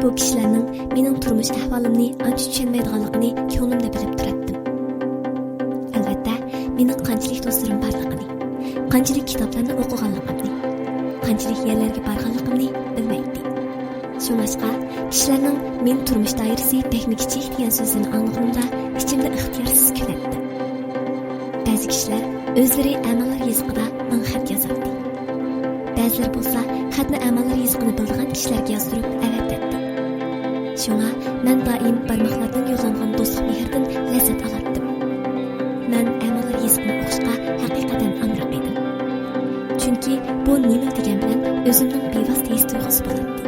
بۇ كىشىلەرنىڭ مېنىڭ تۇرمۇش ئەھۋالىمنى ئانچە چۈشەنمەيدىغانلىقىنى كۆڭلۈمدە بىلىپ تۇراتتىم. ئەلۋەتتە، مېنىڭ قانچىلىك دوستلىرىم بارلىقىنى، قانچىلىك كىتابلارنى ئوقۇغانلىقىمنى، قانچىلىك يەرلەرگە بارغانلىقىمنى بىلمەيتتى. شۇڭلاشقا، كىشىلەرنىڭ مېنىڭ تۇرمۇش دائىرىسى بەكمۇ كىچىك دېگەن سۆزلىرىنى ئاڭلىغىنىمدا، ئىچىمدە ئىختىيارسىز كۈلەتتىم. بەزى كىشىلەر ئۆزلىرى ئەمالار يېزىقىدا ماڭا خەت يازاتتى. بەزىلىرى بولسا خەتنى ئەمالار يېزىقىنى بىلىدىغان كىشىلەرگە يازدۇرۇپ ئەۋەتەتتى. شۇڭا مەن دائىم بارماقلاردىن يوللانغان دوستلۇق مېھىردىن لەززەت ئالاتتىم. مەن ئەمالار يېزىقىنى ئوقۇشقا ھەقىقەتەن ئامراق ئىدىم. چۈنكى بۇ نېمىلا دېگەن بىلەن ئۆزۈمنىڭ بىۋاسىتە ھېس تۇيغۇسى بولاتتى.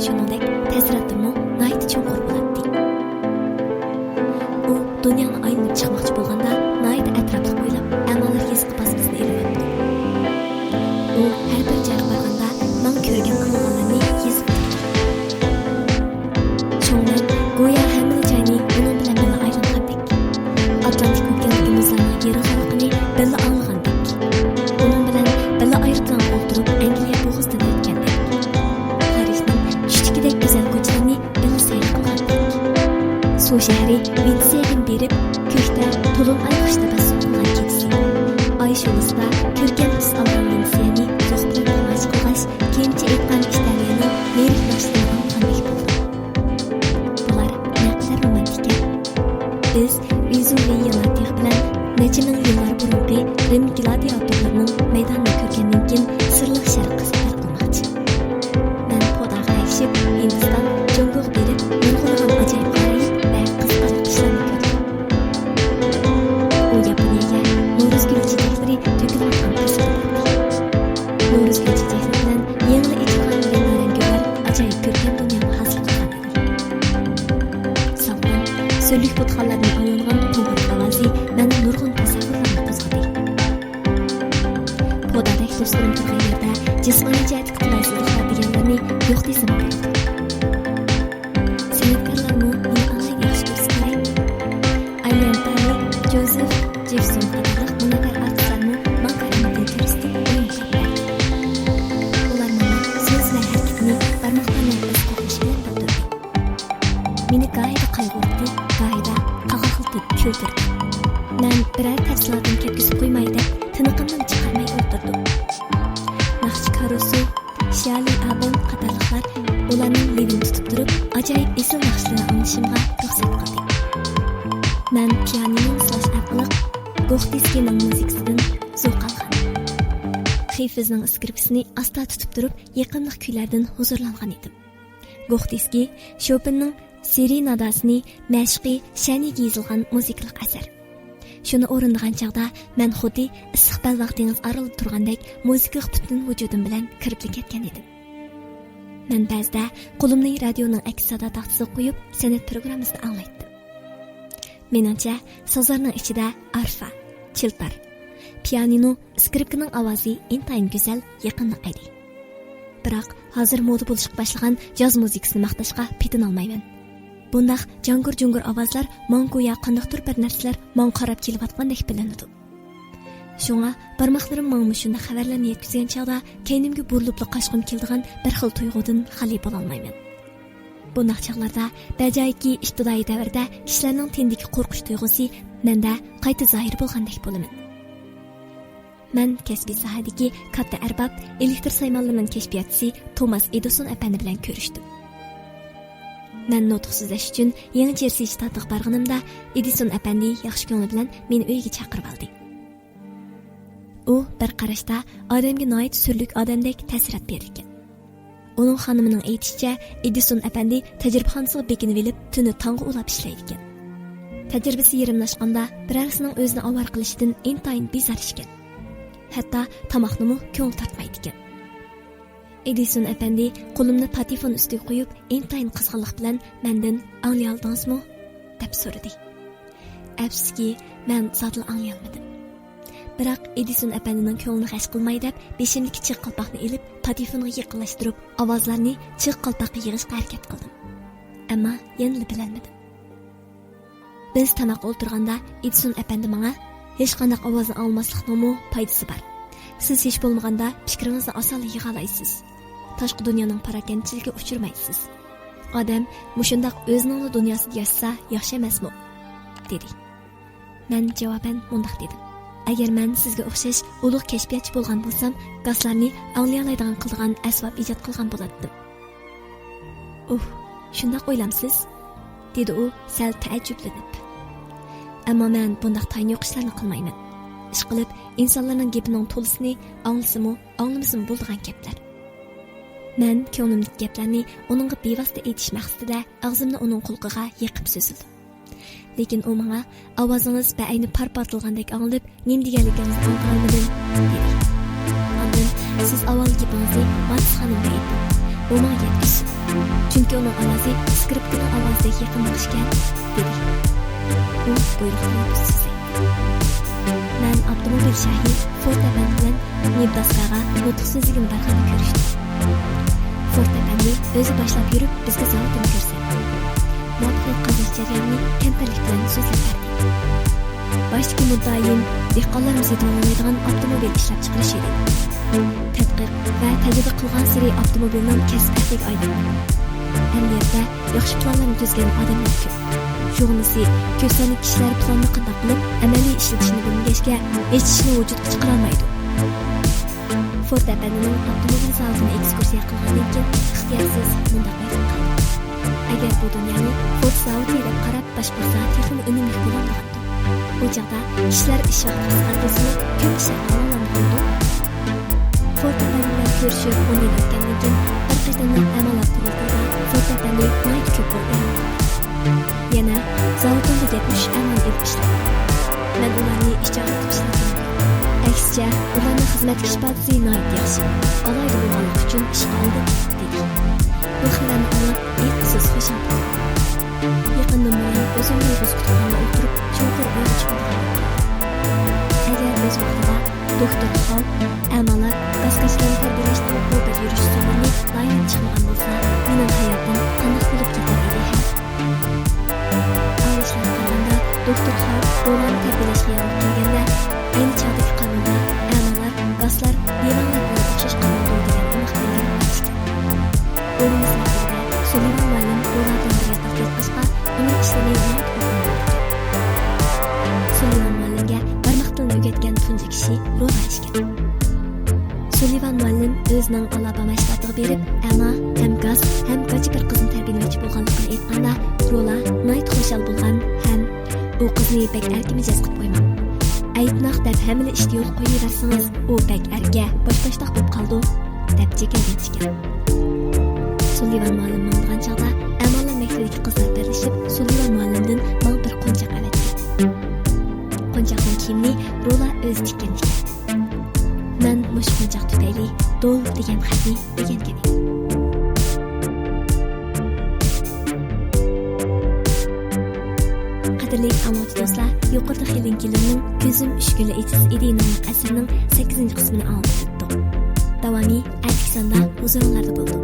شۇنىڭدەك تەسىراتىممۇ ناھايىتى چوڭقۇر بولاتتى. ئۇ دۇنيانى ئايلىنىپ چىقماقچى بولغاندا، ناھايىتى ئەتراپلىق بويلاپ، ئەمالار يېزىقى باسمىسىنى ئېلىۋاپتۇ. ئۇ ھەر بىر جايغا بارغاندا، ماڭا كۆرگەن ئاڭلىغانلىرىنى يېزىپ تۇراتتى. شۇڭا مەن گويا ھەممىلا جاينى ئۇنىڭ بىلەن بىللە ئايلانغاندەك، ئاتلانتىك ئوكياندىكى مۇزلارنىڭ يېرىلغانلىقىنى بىللە ئاڭلىغاندەك، ئۇنىڭ بىلەن بىللە ئايروپىلانغا ئولتۇرۇپ ئەنگلىيە بوغۇزىدىن ئۆتكەندەك، پارىژنىڭ چۈشتىكىدەك گۈزەل كوچىلىرىنى بىللە سەيلە قىلغاندەك، سۇ شەھىرى ۋېنېتسىيەگىمۇ بېرىپ، كۆكتە تولۇن ئاي قۇش تەبەسسۇم قىلغان كېچىسى، ئاي شولىسىدا كۆركەم تۈس ئالغان ۋېنېتسىيەنى زوق بىلەن تاماشا قىلغاچ، كېيىنچە ئېيتقان ئىتالىيەنىڭ لىرىك ناخشىلىرىنى ئاڭلىغاندەك بولدۇم. بۇلار نەقەدەر رومانتىكەن. بىز ئۈزۈ ۋېييا لاتىخ بىلەن نەچچە مىڭ يىللار بۇرۇنقى رىم گلادىئاتورلىرىنىڭ مەيدانىنى كۆرگەندىن كېيىن سىرلىق شەرققە سەپەر قىلماقچى. مەن پوداغا ئەگىشىپ، ھىندىستان، جۇڭگوغا بېرىپ، نۇرغۇنلىغان ئاجايىپ غارايىپ ۋە قىزىقارلىق ئىشلارنى كۆردۈم. ئۇ ياپونىيەگە نورۇز گۈل چېچەكلىرى تۆكۈلۈۋاتقان پەسىلدە باردى. نورۇز گۈل چېچەكلىرى بىلەن يېڭىلا ئېچىلغان رەڭگارەڭ گۈللەر ئاجايىپ كۆركەم دۇنيانى ھاسىل قىلغان ئىدى. سالقىن، سۈرلۈك پۇتخانلاردىن ئاڭلانغان قوڭغۇرىق ئاۋازى مەندە نۇرغۇن تەسەۋۋۇرلارنى قوزغىدى. پودادەك دوستلىرىم تۇرغان يەردە جىسمانىي جەھەتتىكى قولايسىزلىقلار دېگەنلەرنى يوق دېسەم بولىدۇ. سەنئەتكارلارمۇ مېنى ئالاھىدە ياخشى كۆرسە كېرەك. ئايلېن تالى، جوزېف جېفسون قاتارلىق مۇنەۋۋەر ئارتىسلارمۇ ماڭا كارامىتىنى كۆرسىتىپ ئويۇن قىلىپ بەردى. ئۇلار ماڭا سۆز ۋە ھەرىكىتىنى بارماقلارنىڭ ئىز قوغلىشى بىلەن بىلدۈردى. مېنى گاھىدا قايغۇرتتى، گاھىدا قاقاقلىتىپ كۈلدۈردى. مەن بىرەر تەپسىلاتىنى كەتكۈزۈپ قويماي دەپ، تىنىقىمنىمۇ چىقارماي ئولتۇردۇم. ناخشىچى كاروسو، شيالى ئابېل قاتارلىقلار ئۇلارنىڭ لېۋىنى تۇتۇپ تۇرۇپ، ئاجايىپ ئېسىل ناخشىلىرىنى ئاڭلىشىمغا رۇخسەت قىلدى. مەن پىيانىنونى سىلاش ئارقىلىق گوختىسكىنىڭ مۇزىكىسىدىن زوق ئالغان. خېفېزنىڭ ئىسكىرىپكىسىنى ئاستا تۇتۇپ تۇرۇپ، يېقىملىق كۈيلەردىن ھۇزۇرلانغان ئىدىم. گوختىسكى شوپېننىڭ سېرېناداسىنى مەشۇقى شەنىگە يېزىلغان مۇزىكىلىق ئەسەر. شۇنى ئورۇندىغان چاغدا مەن خۇددى ئىسسىق بەلباغ دېڭىز ئارىلىدا تۇرغاندەك مۇزىكىغا پۈتۈن ۋۇجۇدۇم بىلەن كىرىپلا كەتكەن ئىدىم. مەن بەزىدە قولۇمنى رادىيونىڭ ئەكس سادا تاختىسىغا قويۇپ، سەنئەت پروگراممىسىنى ئاڭلايتتىم. مېنىڭچە، سازلارنىڭ ئىچىدە ئارفا، چىلتار، پىيانىنو، ئىسكرىپكىنىڭ ئاۋازى ئىنتايىن گۈزەل، يېقىملىق ئىدى. بىراق، ھازىر مودا بولۇشقا باشلىغان جاز مۇزىكىسىنى ماختاشقا پېتىنالمايمەن. بۇنداق جاڭگۇر-جۇڭگۇر ئاۋازلار ماڭا گويا قانداقتۇر بىر نەرسىلەر ماڭا قاراپ كېلىۋاتقاندەك بىلىنىدۇ. شۇڭا بارماقلىرىم ماڭا مۇشۇنداق خەۋەرلەرنى يەتكۈزگەن چاغدا كەينىمگە بۇرۇلۇپلا قاچقۇم كېلىدىغان بىر خىل تۇيغۇدىن خالىي بولالمايمەن. بۇنداق چاغلاردا بەجايىكى ئىپتىدائىي دەۋردە كىشىلەرنىڭ تېنىدىكى قورقۇش تۇيغۇسى مەندە قايتا زاھىر بولغاندەك بولىمەن. مەن كەسپىي ساھەدىكى كاتتا ئەرباب، ئېلېكتر سايمانلىرىنىڭ كەشپىياتچىسى توماس ئېدىسون ئەپەندى بىلەن كۆرۈشتۈم. مەن نۇتۇق سۆزلەش ئۈچۈن يېڭى جېرسى شتاتىغا بارغىنىمدا، ئېدىسون ئەپەندى ياخشى كۆڭلى بىلەن مېنى ئۆيىگە چاقىرىۋالدى. ئۇ بىر قاراشتا ئادەمگە ناھايىتى سۈرلۈك ئادەمدەك تەسىرات بېرىدىكەن. ئۇنىڭ خانىمىنىڭ ئېيتىشىچە، ئېدىسون ئەپەندى تەجرىبىخانىسىغا بېكىنىۋېلىپ، تۈنى تاڭغا ئۇلاپ ئىشلەيدىكەن. تەجرىبىسى يېرىملاشقاندا، بىرەرسىنىڭ ئۆزىنى ئاۋارە قىلىشىدىن ئىنتايىن بىزار ئىكەن. ھەتتا تاماقنىمۇ كۆڭلى تارتمايدىكەن. ئېدىسون ئەپەندى قولۇمنى پاتېفون ئۈستىگە قويۇپ، ئىنتايىن قىزغىنلىق بىلەن مەندىن «ئاڭلىيالىدىڭىزمۇ؟» دەپ سورىدى. ئەپسۇسكى، مەن زادىلا ئاڭلىيالمىدىم. بىراق ئېدىسون ئەپەندىنىڭ كۆڭلىنى غەش قىلماي دەپ، بېشىمدىكى چىغ قالپاقنى ئېلىپ، پاتېفونغا يېقىنلاشتۇرۇپ، ئاۋازلارنى چىغ قالپاققا يىغىشقا ھەرىكەت قىلدىم. ئەمما يەنىلا بىلەلمىدىم. بىز تاماققا ئولتۇرغاندا ئېدىسون ئەپەندى ماڭا، «ھېچقانداق ئاۋازنى ئاڭلىماسلىقنىڭمۇ پايدىسى بار. سىز ھېچ بولمىغاندا پىكرىڭىزنى ئاسانلا يىغالايسىز. تاشقى دۇنيانىڭ پاراكەندىچىلىكىگە ئۇچرىمايسىز. ئادەم مۇشۇنداق ئۆزىنىڭلا دۇنياسىدا ياشىسا ياخشى ئەمەسمۇ؟» دېدى. مەن جاۋابەن مۇنداق دېدىم: «ئەگەر مەن سىزگە ئوخشاش ئۇلۇغ كەشپىياتچى بولغان بولسام، گاسلارنى ئاڭلىيالايدىغان قىلىدىغان ئەسۋاب ئىجاد قىلغان بولاتتىم.» «ئۇھ، شۇنداق ئويلامسىز؟» دېدى ئۇ سەل تەئەججۈپلىنىپ. «ئەمما مەن بۇنداق تايىنى يوق ئىشلارنى قىلمايمەن. ئىشقىلىپ، ئىنسانلارنىڭ گېپىنىڭ تولىسىنى ئاڭلىسىمۇ، ئاڭلىمىسىمۇ بولىدىغان گەپلەر.» مەن كۆڭلۈمدىكى گەپلەرنى ئۇنىڭغا بىۋاسىتە ئېيتىش مەقسىتىدە ئاغزىمنى ئۇنىڭ قۇلىقىغا يېقىپ سۆزلىدىم. لېكىن ئۇ ماڭا، «ئاۋازىڭىز بەئەينى پار-پارتلىغاندەك ئاڭلىنىپ، نېمە دېگەنلىكىڭىزنى ئاڭلىيالمىدىم» دېدى. ئاندىن، «سىز ئاۋۋال گېپىڭىزنى ماتىس خانىمغا ئېيتىڭ، ئۇ ماڭا يەتكۈزسۇن. چۈنكى ئۇنىڭ ئاۋازى ئىسكرىپكىنىڭ ئاۋازىدەك يېقىملىق ئىكەن» دېدى. ئۇ بۇيرۇق تەلەپپۇز سۆزلەيتتى. مەن ئاپتوموبىل شاھى فورد ئەپەندى بىلەن نېبراسكاغا نۇتۇق سۆزلىگىلى بارغاندا كۆرۈشتۈم. فورد ئەپەندى ئۆزى باشلاپ يۈرۈپ بىزگە زاۋۇتنى كۆرسەتتى. مۇۋەپپەقىيەت قازىنىش جەريانىنى كەمتەرلىك بىلەن سۆزلەپ بەردى. باشتىكى مۇددىئايىم دېھقانلارمۇ سېتىۋالالايدىغان ئاپتوموبىل ئىشلەپچىقىرىش ئىدى. تەتقىق ۋە تەجرىبە قىلغانسېرى ئاپتوموبىلنىڭ كەسىپ ئەھلىگە ئايلاندى. ئەمەلىيەتتە ياخشى پىلانلارنى تۈزگەن ئادەملەر كۆپ. شۇغىنىسى، كۆپ سانلىق كىشىلەر پىلاننى قانداق قىلىپ ئەمەلىي ئىشلىتىشنى بىلمىگەچكە، ھېچ ئىشنى ۋۇجۇدقا چىقىرالمايدۇ. فورد ئەپەندىنىڭ ئاپتوموبىل زاۋۇتىنى ئېكسكۇرسىيە قىلغاندىن كېيىن، ئىختىيارسىز مۇنداق ئويلاپ قالدىم: ئەگەر بۇ دۇنيانى فورد زاۋۇتى دەپ قاراپ باشقۇرسا، تېخىمۇ ئۈنۈملۈك بولامدىغاندۇ؟ ئۇ چاغدا ئىشلار ئىش ۋاقتى قىسقارتىلسىمۇ، كۆپ ئىشلار ئاڭلانمىغاندۇ؟ فورد ئەپەندى بىلەن كۆرۈشۈپ ئون يىل ئۆتكەندىن كېيىن، بىر قېتىملىق ئەماللار قۇرۇلتىيىدا فورد ئەپەندى ناھايىتى كۆپ رول ئوينىدى. يەنە زاۋۇتۇمدا يەتمىش ئۈچ ئەمال ئېلىپ ئىشلىدى. مەن ئۇلارنى ئىش چاغلىتىپ ئىشلەتمىدىم. ئەكسىچە، ئۇلارنىڭ خىزمەتتىكى ئىپادىسى ناھايىتى ياخشى. ئالاھىدە بولغانلىقى ئۈچۈن ئىشقا ئالدىم، دېدى. بۇ خەۋەرنى ئاڭلاپ، ئېيتقۇسىز خۇشال بولدۇم. يېقىندىن بۇيان ئۆزۈمنى بۇزۇق تۇتقاندا ئولتۇرۇپ، چوڭقۇر ئويغا چۈمىدىغان بولدۇم. ئەگەر ئۆز ۋاقتىدا دوكتور خاۋ، ئەمالار، گاسكاچلارنى تەربىيەلەشنىڭ بۇ بىر يۈرۈش ئۇسۇلىنى لايىھەلەپ چىقمىغان بولسا، مېنىڭ ھاياتىم قانداق بولۇپ كېتەر ئىدى ھە؟ ئاڭلىشلارغا قارىغاندا، دوكتور خاۋ بالىلارنى تەربىيەلەشكە يەنە كەلگەندە، ئەينى چاغدىكى قانۇندا ئەمالار، گاسلار دىۋانلار بىلەن ئوخشاش قانۇندۇر دېگەن ئېنىق بەلگىلىمە بار ئىكەن. ئويلىمىسا بىردە سۇلىۋان مۇئەللىم بالىلار بىلەن بىر ياتاقتا ياتقاچقا، ئۇنىڭ ئىشلىرى ناھايىتى ئوبدان بولىدىكەن. سۇلىۋان مۇئەللىمگە بارماق تىلىنى ئۆگەتكەن تۇنجى كىشى رولا ئىكەن. سۇلىۋان مۇئەللىم ئۆزىنىڭ ئالاباما شتاتىغا بېرىپ، ئەما ھەم گاس ھەم گاچا بىر قىزنى تەربىيەلىمەكچى بولغانلىقىنى ئېيتقاندا، رولا ناھايىتى خۇشال بولغان ھەم، «ئۇ قىزنى بەك ئەركە مىجەز قىلىپ قويماڭ. ئەيىبناق دەپ ھەممىلا ئىشتا يولغا قويۇۋەرسىڭىز، ئۇ بەك ئەركە، باشباشتاق بولۇپ قالىدۇ» دەپ جېكىلدەيدىكەن. سۇلىۋان مۇئەللىم ماڭىدىغان چاغدا ئەمالار ئۆيدىكى قىزلار بىرلىشىپ سۇلىۋان مۇئەللىمدىن ماڭا بىر قونچاق ئەۋەتكەن. قونچاقنىڭ كىيىمىنى رولا ئۆزى تىككەن ئىكەن. مەن مۇشۇ قونچاق تۈپەيلى دول دېگەن خەتنى ئۆگەنگەن ئىدىم. قەدىرلىك ئاڭلىغۇچى دوستلار، يۇقىرىدا خېلىن كېلىرنىڭ كۆزۈم ئۈچ كۈنلا ئېچىلسا ئىدى ناملىق ئەسىرىنىڭ سەككىزىنچى قىسمىنى ئاڭلىتىپ ئۆتتۇق. داۋامى ئەتىكى ساندا ھۇزۇرۇڭلاردا بولىدۇ.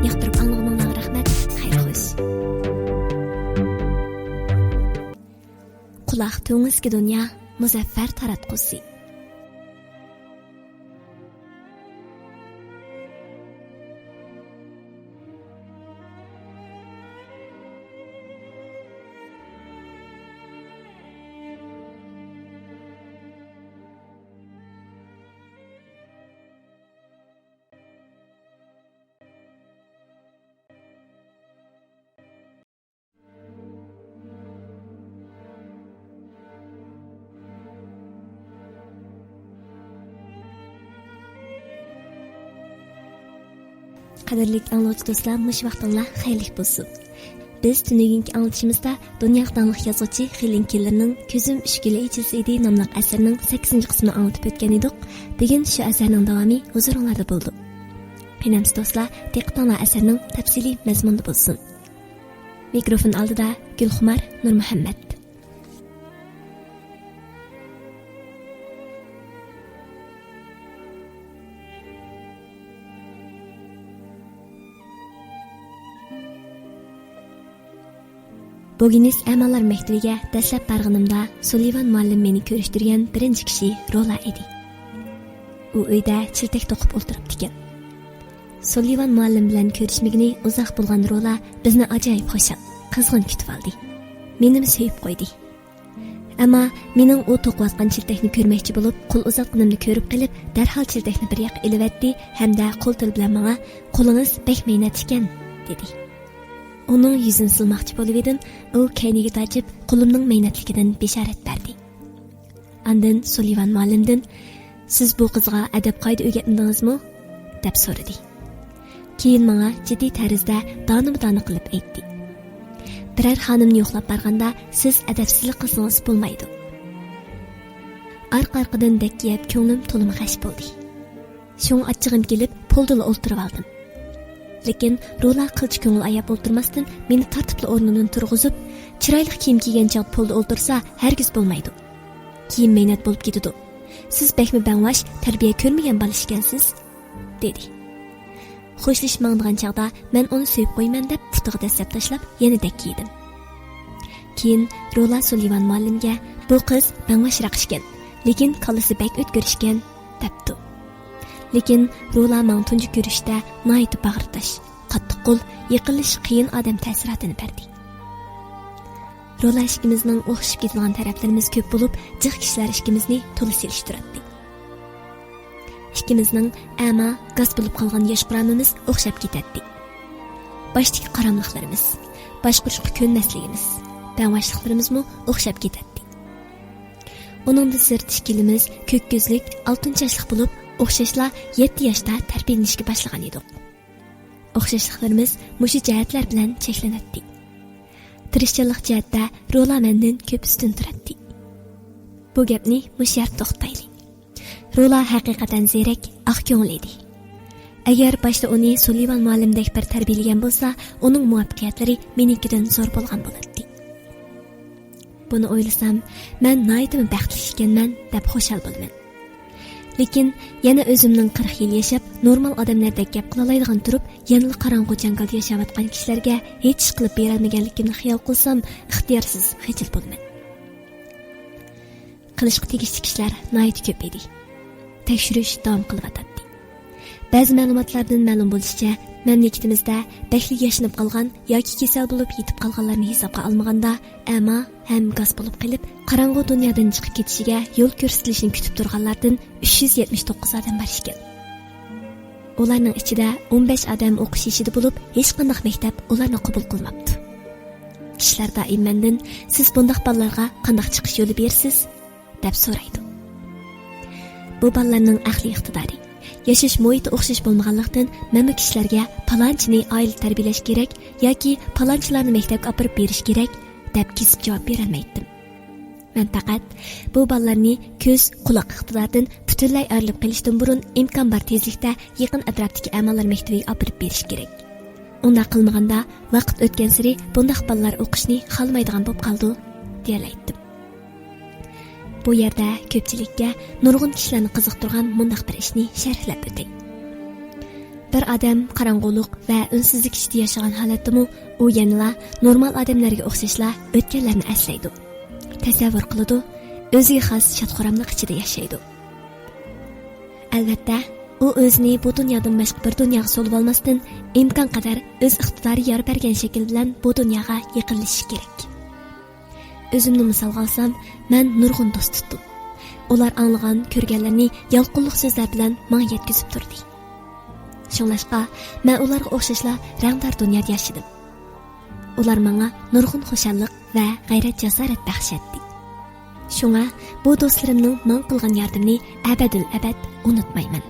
ياقتۇرۇپ ئاڭلىغىنىڭلارغا رەھمەت، خەير خوش. قۇلاق تۈڭىسكى دۇنيا مۇزەففەر تاراتقۇسى. قەدىرلىك ئاڭلىغۇچى دوستلار، مۇشۇ ۋاقتىڭلار خەيرلىك بولسۇن. بىز تۈنۈگۈنكى ئاڭلىتىشىمىزدا دۇنياغا داڭلىق يازغۇچى خېلىن كېللېرنىڭ كۆزۈم ئۈچ كۈنلا ئېچىلسا ئىدى ناملىق ئەسىرىنىڭ سەككىزىنچى قىسمىنى ئاڭلىتىپ ئۆتكەن ئىدۇق. بۈگۈن شۇ ئەسەرنىڭ داۋامى ھۇزۇرۇڭلاردا بولىدۇ. قېنى ئەمىسە دوستلار، دىققىتىڭلار ئەسەرنىڭ تەپسىلىي مەزمۇنىدا بولسۇن. مىكروفون ئالدىدا گۈلخۇمار نۇرمۇھەممەت. بوگىنىس ئەمالار مەكتىۋىگە دەسلەپ بارغىنىمدا، سۇلىۋان مۇئەللىم مېنى كۆرۈشتۈرگەن بىرىنچى كىشى رولا ئىدى. ئۇ ئۆيدە چىلتەك توقۇپ ئولتۇرۇپتىكەن. سۇلىۋان مۇئەللىم بىلەن كۆرۈشمىگىنى ئۇزاق بولغان رولا بىزنى ئاجايىپ خۇشال، قىزغىن كۈتۈۋالدى. مېنىمۇ سۆيۈپ قويدى. ئەمما مېنىڭ ئۇ توقۇۋاتقان چىلتەكنى كۆرمەكچى بولۇپ، قول ئۇزاتقىنىمنى كۆرۈپ قېلىپ، دەرھال چىلتەكنى بىر ياققا ئېلىۋەتتى ھەمدە قول تىلى بىلەن ماڭا، «قولىڭىز بەك مەينەت ئىكەن» دېدى. ئۇنىڭ يۈزىنى سىلىماقچى بولۇۋىدىم، ئۇ كەينىگە تاجىپ، قولۇمنىڭ مەينەتلىكىدىن بېشارەت بەردى. ئاندىن سۇلىۋان مۇئەللىمدىن، «سىز بۇ قىزغا ئەدەپ-قائىدە ئۆگەتمىدىڭىزمۇ؟» دەپ سورىدى. كېيىن ماڭا جىددىي تەرزدە دانىمۇ دانە قىلىپ ئېيتتى. بىرەر خانىمنى يوقلاپ بارغاندا، سىز ئەدەپسىزلىك قىلسىڭىز بولمايدۇ. ئارقا-ئارقىدىن دەككە يەپ كۆڭلۈم تولىمۇ غەش بولدى. شۇڭا ئاچچىقىم كېلىپ، پولدىلا ئولتۇرۇۋالدىم. لېكىن رولا قىلچە كۆڭۈل ئاياپ ئولتۇرماستىن، مېنى تارتىپلا ئورنۇمدىن تۇرغۇزۇپ، «چىرايلىق كىيىم كىيگەن چاغدا پولدا ئولتۇرسا، ھەرگىز بولمايدۇ. كىيىم مەينەت بولۇپ كېتىدۇ. سىز بەكمۇ بەڭۋاش، تەربىيە كۆرمىگەن بالا ئىكەنسىز» دېدى. خوشلىشىپ ماڭىدىغان چاغدا مەن ئۇنى سۆيۈپ قويىمەن دەپ پۇتىغا دەسسەپ تاشلاپ يەنە دەككە يېدىم. كېيىن رولا سۇلىۋان مۇئەللىمگە، «بۇ قىز بەڭۋاشراق ئىكەن، لېكىن كاللىسى بەك ئۆتكۈر ئىكەن» دەپتۇ. لېكىن رولا ماڭا تۇنجى كۆرۈشتە ناھايىتى باغرى تاش، قاتتىق قول، يېقىنلىشىش قىيىن ئادەم تەسىراتىنى بەردى. رولا ئىككىمىزنىڭ ئوخشىشىپ كېتىدىغان تەرەپلىرىمىز كۆپ بولۇپ، جىق كىشىلەر ئىككىمىزنى تولا سېلىشتۇراتتى. ئىككىمىزنىڭ ئەما، گاس بولۇپ قالغان ياش قۇرامىمىز ئوخشاپ كېتەتتى. باشتىكى قاراملىقلىرىمىز، باشقۇرۇشقا كۆنمەسلىكىمىز، بەڭۋاشلىقلىرىمىزمۇ ئوخشاپ كېتەتتى. ئۇنىڭدىن سىرت ئىككىلىمىز كۆك كۆزلۈك، ئالتۇن چاچلىق بولۇپ، ئوخشاشلا يەتتە ياشتا تەربىيەلىنىشكە باشلىغان ئىدۇق. ئوخشاشلىقلىرىمىز مۇشۇ جەھەتلەر بىلەن چەكلىنەتتى. تىرىشچانلىق جەھەتتە رولا مەندىن كۆپ ئۈستۈن تۇراتتى. بۇ گەپنى مۇشۇ يەردە توختىتايلى. رولا ھەقىقەتەن زېرەك، ئاق كۆڭۈل ئىدى. ئەگەر باشتا ئۇنى سۇلىۋان مۇئەللىمدەك بىر تەربىيەلىگەن بولسا، ئۇنىڭ مۇۋەپپەقىيەتلىرى مېنىڭكىدىن زور بولغان بولاتتى. بۇنى ئويلىسام، مەن ناھايىتىمۇ بەختلىك ئىكەنمەن دەپ خۇشال بولىمەن. لېكىن يەنە ئۆزۈمنىڭ قىرىق يىل ياشاپ، نورمال ئادەملەردەك گەپ قىلالايدىغان تۇرۇپ، يەنىلا قاراڭغۇ جاڭگالدا ياشاۋاتقان كىشىلەرگە ھېچ ئىش قىلىپ بېرەلمىگەنلىكىمنى خىيال قىلسام، ئىختىيارسىز خىجىل بولىمەن. قىلىشقا تېگىشلىك ئىشلار ناھايىتى كۆپ ئىدى. تەكشۈرۈش داۋام قىلىۋاتاتتى. بەزى مەلۇماتلاردىن مەلۇم بولۇشىچە، مەملىكىتىمىزدە بەكلا ياشىنىپ قالغان ياكى كېسەل بولۇپ يېتىپ قالغانلارنى ھېسابقا ئالمىغاندا، ئەما ھەم گاس بولۇپ قېلىپ، قاراڭغۇ دۇنيادىن چىقىپ كېتىشىگە يول كۆرسىتىلىشىنى كۈتۈپ تۇرغانلاردىن ئۈچ يۈز يەتمىش توققۇز ئادەم بار ئىكەن. ئۇلارنىڭ ئىچىدە ئون بەش ئادەم ئوقۇش يېشىدا بولۇپ، ھېچقانداق مەكتەپ ئۇلارنى قوبۇل قىلماپتۇ. كىشىلەر دائىم مەندىن، «سىز بۇنداق بالىلارغا قانداق چىقىش يولى بېرىسىز؟» دەپ سورايدۇ. بۇ بالىلارنىڭ ئەقلىي ئىقتىدارى، ياشاش مۇھىتى ئوخشاش بولمىغانلىقتىن، مەنمۇ كىشىلەرگە پالانچىنى ئائىلە تەربىيەلەش كېرەك ياكى پالانچىلارنى مەكتەپكە ئاپىرىپ بېرىش كېرەك دەپ كېسىپ جاۋاب بېرەلمەيتتىم. مەن پەقەت بۇ بالىلارنى كۆز، قۇلاق ئىقتىدارىدىن پۈتۈنلەي ئايرىلىپ قېلىشتىن بۇرۇن ئىمكان بار تېزلىكتە يېقىن ئەتراپتىكى ئەمالار مەكتىۋىگە ئاپىرىپ بېرىش كېرەك. ئۇنداق قىلمىغاندا ۋاقىت ئۆتكەنسېرى بۇنداق بالىلار ئوقۇشنى خالىمايدىغان بولۇپ قالىدۇ، دېيەلەيتتىم. بۇ يەردە كۆپچىلىككە نۇرغۇن كىشىلەرنى قىزىقتۇرغان مۇنداق بىر ئىشنى شەرھلەپ ئۆتەي. بىر ئادەم قاراڭغۇلۇق ۋە ئۈنسىزلىك ئىچىدە ياشىغان ھالەتتىمۇ، ئۇ يەنىلا نورمال ئادەملەرگە ئوخشاشلا ئۆتكەنلەرنى ئەسلەيدۇ، تەسەۋۋۇر قىلىدۇ، ئۆزىگە خاس شاد-خۇراملىق ئىچىدە ياشايدۇ. ئەلۋەتتە، ئۇ ئۆزىنى بۇ دۇنيادىن باشقا بىر دۇنياغا سولىۋالماستىن، ئىمكانقەدەر ئۆز ئىقتىدارى يار بەرگەن شەكىل بىلەن بۇ دۇنياغا يېقىنلىشىشى كېرەك. ئۆزۈمنى مىسالغا ئالسام، مەن نۇرغۇن دوست تۇتتۇم. ئۇلار ئاڭلىغان، كۆرگەنلىرىنى يالقۇنلۇق سۆزلەر بىلەن ماڭا يەتكۈزۈپ تۇردى. شۇڭلاشقا، مەن ئۇلارغا ئوخشاشلا رەڭدار دۇنيادا ياشىدىم. ئۇلار ماڭا نۇرغۇن خۇشاللىق ۋە غەيرەت-جاسارەت بەخش ئەتتى. شۇڭا بۇ دوستلىرىمنىڭ ماڭا قىلغان ياردىمىنى ئەبەدىل ئەبەد ئۇنتۇمايمەن.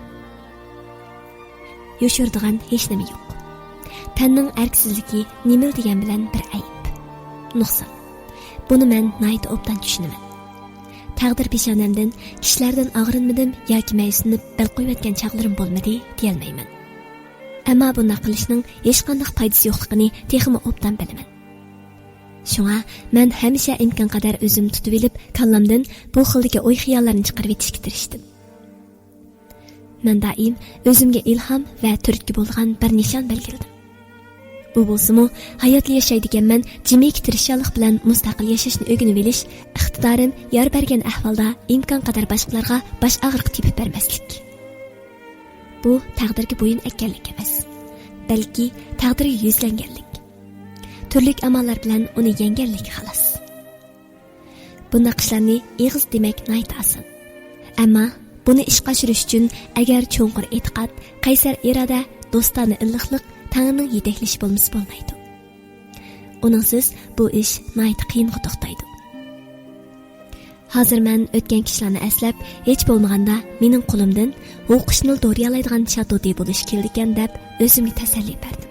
يوشۇرىدىغان ھېچنېمە يوق. تەننىڭ ئەركىسىزلىكى نېمىلا دېگەن بىلەن بىر ئەيىب، نۇقسان. بۇنى مەن ناھايىتى ئوبدان چۈشىنىمەن. تەقدىر پېشانەمدىن كىشىلەردىن ئاغرىنمىدىم ياكى مەيۈسلىنىپ بەل قويۇۋەتكەن چاغلىرىم بولمىدى دېيەلمەيمەن. ئەمما بۇنداق قىلىشنىڭ ھېچقانداق پايدىسى يوقلۇقىنى تېخىمۇ ئوبدان بىلىمەن. شۇڭا مەن ھەمىشە ئىمكانقەدەر ئۆزۈمنى تۇتۇۋېلىپ، كاللامدىن بۇ خىلدىكى ئوي-خىياللارنى چىقىرىۋېتىشكە تىرىشتىم. مەن دائىم ئۆزۈمگە ئىلھام ۋە تۈرتكە بولىدىغان بىر نىشان بەلگىلىدىم. ئۇ بولسىمۇ، ھاياتلا ياشايدىكەنمەن، جىمىكى تىرىشچانلىق بىلەن مۇستەقىل ياشاشنى ئۆگىنىۋېلىش، ئىقتىدارىم يار بەرگەن ئەھۋالدا ئىمكانقەدەر باشقىلارغا باش ئاغرىقى تېپىپ بەرمەسلىك. بۇ تەقدىرگە بويۇن ئەگكەنلىك ئەمەس، بەلكى تەقدىرگە يۈزلەنگەنلىك، تۈرلۈك ئاماللار بىلەن ئۇنى يەڭگەنلىك، خالاس. بۇنداق ئىشلارنى ئېغىز دېمەك ناھايىتى ئاسان. ئەمما بۇنى ئىشقا ئاشۇرۇش ئۈچۈن ئەگەر چوڭقۇر ئېتىقاد، قەيسەر ئىرادە، دوستانە ئىللىقلىق، تەڭرىنىڭ يېتەكلىشى بولمىسا بولمايدۇ. ئۇنىڭسىز بۇ ئىش ناھايىتى قىيىنغا توختايدۇ. ھازىر مەن ئۆتكەن كىشىلەرنى ئەسلەپ، ھېچ بولمىغاندا مېنىڭ قولۇمدىن ھوقۇشنىلا دورىيالايدىغان شاتۇتى بولۇش كېلىدىكەن دەپ ئۆزۈمگە تەسەللى بەردىم.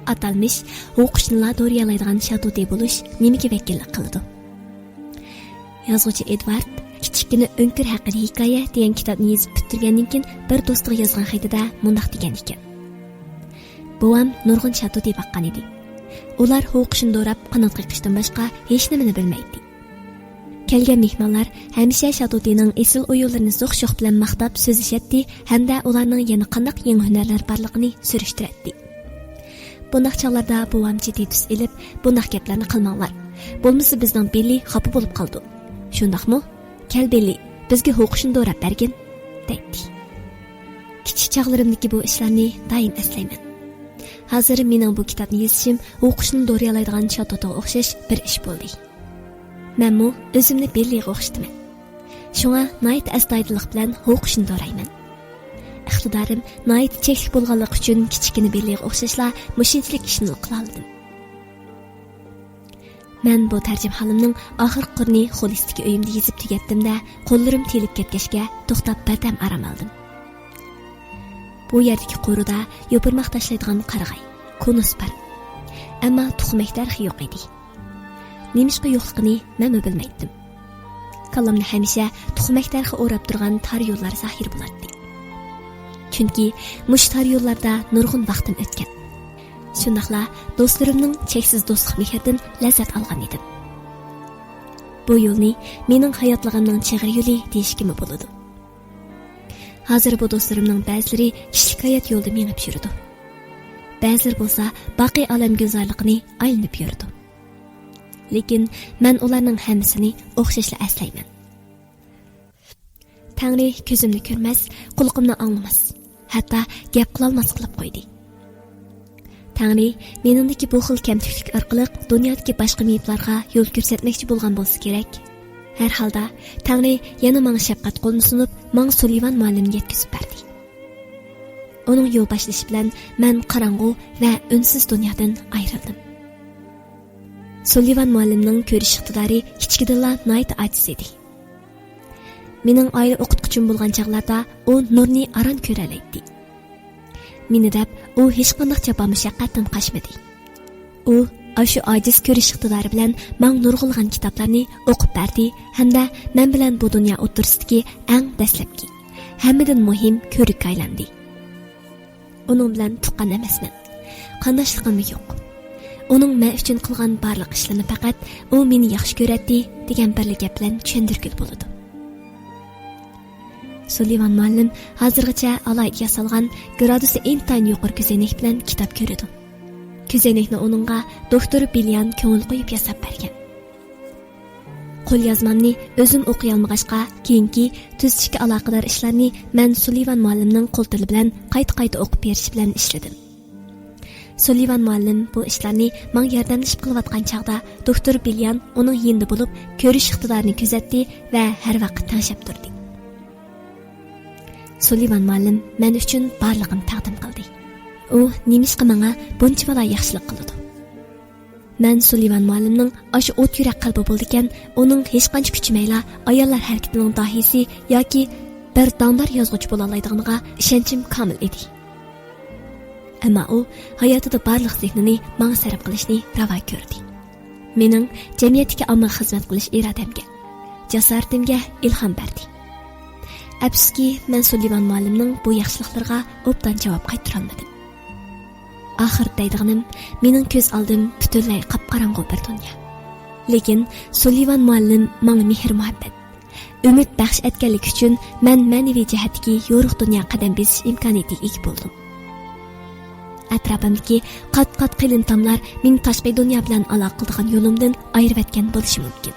ئاتالمىش ھوقۇشنىلا دورىيالايدىغان شاتۇتى بولۇش نېمىگە ۋەكىللىك قىلىدۇ؟ يازغۇچى ئېدۋارد كىچىككىنە ئۆڭكۈر ھەققىدە ھېكايە دېگەن كىتابنى يېزىپ پۈتتۈرگەندىن كېيىن، بىر دوستىغا يازغان خېتىدە مۇنداق دېگەن ئىكەن: بوۋام نۇرغۇن شاتۇتى باققان ئىدى. ئۇلار ھوقۇشنى دوراپ قانات قېقىشتىن باشقا ھېچنېمىنى بىلمەيتتى. كەلگەن مېھمانلار ھەمىشە شاتۇتىنىڭ ئېسىل ئويۇنلىرىنى زوق-شوخ بىلەن ماختاپ سۆزلىشەتتى ھەمدە ئۇلارنىڭ يەنە قانداق يېڭى ھۈنەرلەر بارلىقىنى سۈرۈشتۈرەتتى. بۇنداق چاغلاردا بوۋام جىددىي تۈس ئېلىپ، بۇنداق گەپلەرنى قىلماڭلار. بولمىسا بىزنىڭ بىللى خاپا بولۇپ قالىدۇ. شۇنداقمۇ؟ كەل بىللى، بىزگە ھوقۇشنى دوراپ بەرگىن، دەيتتى. كىچىك چاغلىرىمدىكى بۇ ئىشلارنى دائىم ئەسلەيمەن. ھازىر مېنىڭ بۇ كىتابنى يېزىشىم ھوقۇشنى دورىيالايدىغان شاتۇتىغا ئوخشاش بىر ئىش بولدى. مەنمۇ ئۆزۈمنى بىللىغا ئوخشىتىمەن. شۇڭا ناھايىتى ئەستايىدىللىق بىلەن ھوقۇشنى دورايمەن. ئىقتىدارىم ناھايىتى چەكلىك بولغانلىقى ئۈچۈن كىچىككىنە بىللىغا ئوخشاشلا مۇشۇنچىلىك ئىشنىلا قىلالىدىم. مەن بۇ تەرجىمىھالىمنىڭ ئاخىرقى قۇرىنى خولىستىكى ئۆيۈمدە يېزىپ تۈگەتتىم-دە، قوللىرىم تېيىلىپ كەتكەچكە توختاپ بىردەم ئارام ئالدىم. بۇ يەردىكى قورۇدا يوپۇرماق تاشلايدىغان قارىغاي، كونۇس بار. ئەمما تۇخۇمەك دەرىخى يوق ئىدى. نېمىشقا يوقلۇقىنى مەنمۇ بىلمەيتتىم. كاللامنى ھەمىشە تۇخۇمەك دەرىخى ئوراپ تۇرغان تار يوللار زاھىر بولاتتى. چۈنكى مۇشۇ تار يوللاردا نۇرغۇن ۋاقتىم ئۆتكەن. شۇنداقلا دوستلىرىمنىڭ چەكسىز دوستلۇق مېھرىدىن لەززەت ئالغان ئىدىم. بۇ يولنى مېنىڭ ھاياتلىقىمنىڭ چىغىر يولى دېيىشكىمۇ بولىدۇ. ھازىر بۇ دوستلىرىمنىڭ بەزىلىرى كىشىلىك ھايات يولىدا مېڭىپ يۈرىدۇ. بەزىلىرى بولسا باقىي ئالەم گۈلزارلىقىنى ئايلىنىپ يۈرىدۇ. لېكىن مەن ئۇلارنىڭ ھەممىسىنى ئوخشاشلا ئەسلەيمەن. تەڭرى كۆزۈمنى كۆرمەس، قۇلىقىمنى ئاڭلىماس، ھەتتا گەپ قىلالماس قىلىپ قويدى. تەڭرى مېنىڭدىكى بۇ خىل كەمتۈكلۈك ئارقىلىق دۇنيادىكى باشقا مېيىپلارغا يول كۆرسەتمەكچى بولغان بولسا كېرەك. ھەر ھالدا، تەڭرى يەنە ماڭا شەپقەت قولىنى سۇنۇپ، ماڭا سۇلىۋان مۇئەللىمنى يەتكۈزۈپ بەردى. ئۇنىڭ يول باشلىشى بىلەن مەن قاراڭغۇ ۋە ئۈنسىز دۇنيادىن ئايرىلدىم. سۇلىۋان مۇئەللىمنىڭ كۆرۈش ئىقتىدارى كىچىكىدىنلا ناھايىتى ئاجىز ئىدى. مېنىڭ ئائىلە ئوقۇتقۇچۇم بولغان چاغلاردا ئۇ نۇرنى ئاران كۆرەلەيتتى. مېنى دەپ ئۇ ھېچقانداق جاپا مۇشەققەتتىن قاچمىدى. ئۇ ئاشۇ ئاجىز كۆرۈش ئىقتىدارى بىلەن ماڭا نۇرغۇنلىغان كىتابلارنى ئوقۇپ بەردى ھەمدە مەن بىلەن بۇ دۇنيا ئوتتۇرىسىدىكى ئەڭ دەسلەپكى، ھەممىدىن مۇھىم كۆۋرۈككە ئايلاندى. ئۇنىڭ بىلەن تۇغقان ئەمەسمەن. قانداشلىقىممۇ يوق. ئۇنىڭ مەن ئۈچۈن قىلغان بارلىق ئىشلىرىنى پەقەت ئۇ مېنى ياخشى كۆرەتتى دېگەن بىرلا گەپ بىلەن چۈشەندۈرگىلى بولىدۇ. سۇلىۋان مۇئەللىم ھازىرغىچە ئالاھىدە ياسالغان، گرادۇسى ئىنتايىن يۇقىرى كۆزەينەك بىلەن كىتاب كۆرىدۇ. كۆزەينەكنى ئۇنىڭغا دوكتور بىليان كۆڭۈل قويۇپ ياساپ بەرگەن. قوليازمامنى ئۆزۈم ئوقۇيالمىغاچقا، كېيىنكى تۈزىتىشكە ئالاقىدار ئىشلارنى مەن سۇلىۋان مۇئەللىمنىڭ قول تىلى بىلەن قايتا-قايتا ئوقۇپ بېرىش بىلەن ئىشلىدىم. سۇلىۋان مۇئەللىم بۇ ئىشلارنى ماڭا ياردەملىشىپ قىلىۋاتقان چاغدا، دوكتور بىليان ئۇنىڭ يېنىدا بولۇپ، كۆرۈش ئىقتىدارىنى كۆزەتتى ۋە ھەر ۋاقىت تەڭشەپ تۇردى. سۇلىۋان مۇئەللىم مەن ئۈچۈن بارلىقىنى تەقدىم قىلدى. ئۇ نېمىشقا ماڭا بۇنچىۋالا ياخشىلىق قىلىدۇ؟ مەن سۇلىۋان مۇئەللىمنىڭ ئاشۇ ئوت يۈرەك قەلبى بولىدىكەن، ئۇنىڭ ھېچقانچە كۈچىمەيلا ئاياللار ھەرىكىتىنىڭ داھىيسى ياكى بىر داڭدار يازغۇچى بولالايدىغىنىغا ئىشەنچىم كامىل ئىدى. ئەمما ئۇ ھاياتىدا بارلىق زېھنىنى ماڭا سەرپ قىلىشنى راۋا كۆردى. مېنىڭ جەمئىيەتتىكى ئاممىغا خىزمەت قىلىش ئىرادەمگە، جاسارىتىمگە ئىلھام بەردى. ئەپسۇسكى، مەن سۇلىۋان مۇئەللىمنىڭ بۇ ياخشىلىقلىرىغا ئوبدان جاۋاب قايتۇرالمىدىم. ئاخىرىدا دەيدىغىنىم، مېنىڭ كۆز ئالدىم پۈتۈنلەي قاپقاراڭغۇ بىر دۇنيا. لېكىن سۇلىۋان مۇئەللىم ماڭا مېھىر-مۇھەببەت، ئۈمىد بەخش ئەتكەنلىكى ئۈچۈن مەن مەنىۋى جەھەتتىكى يورۇق دۇنياغا قەدەم بېسىش ئىمكانىيىتىگە ئىگە بولدۇم. ئەتراپىمدىكى قات-قات قېلىن تاملار مېنى تاشقى دۇنيا بىلەن ئالاقە قىلىدىغان يولۇمدىن ئايرىۋەتكەن بولۇشى مۇمكىن.